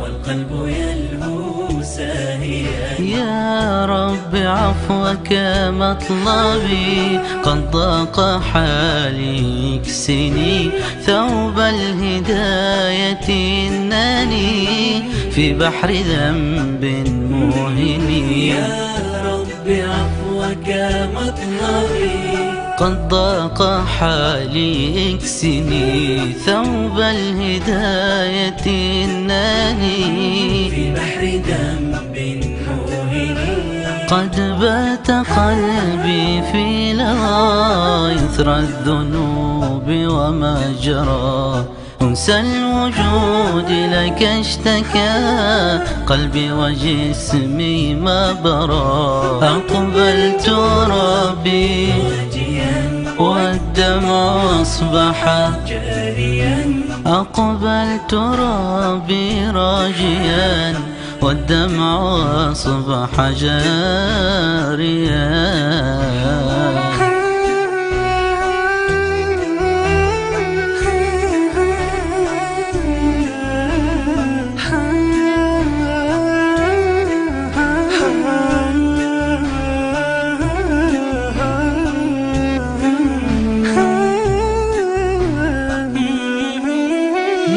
والقلب يلهو ساهيا. يا رب عفوك مطلبي قد ضاق حالي اكسني ثوب الهداية إنني في بحر ذنب موهن. يا رب عفوك مطلبي قد ضاق حالي اكسني ثوب الهداية إنني في بحر ذنب موهن. قد بات قلبي في لظى إثر الذنوب وما جرى. أنسى الوجود لك اشتكى قلبي وجسمي ما برى. أقبلت ربي والدمع أصبح جاريا. أقبلت ربي راجيا والدمع أصبح جاريا.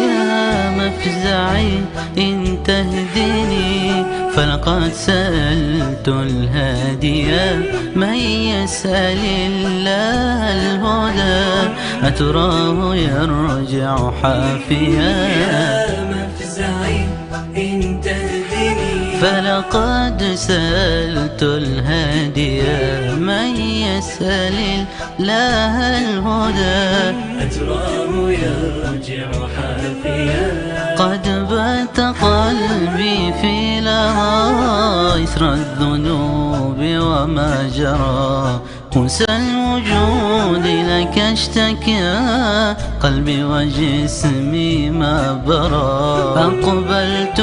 يا مفزعي إن تهدني فلقد سألت الهادي من يسأل الله الهدى أتراه يرجع حافيا. يا مفزعي إن تهدني فلقد سألت الهادي من يسأل الله الهدى أتراه يرجع حافيا. قد بات قلبي في لهى إثر الذنوب وما جرى. أنسى الوجود لك اشتكى قلبي وجسمي ما برى. أقبلت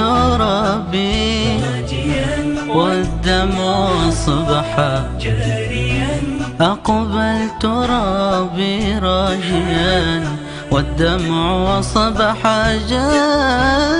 ربي والدمع أصبح جاريا. أقبلت ربي راجيا والدمع أصبح جاريا.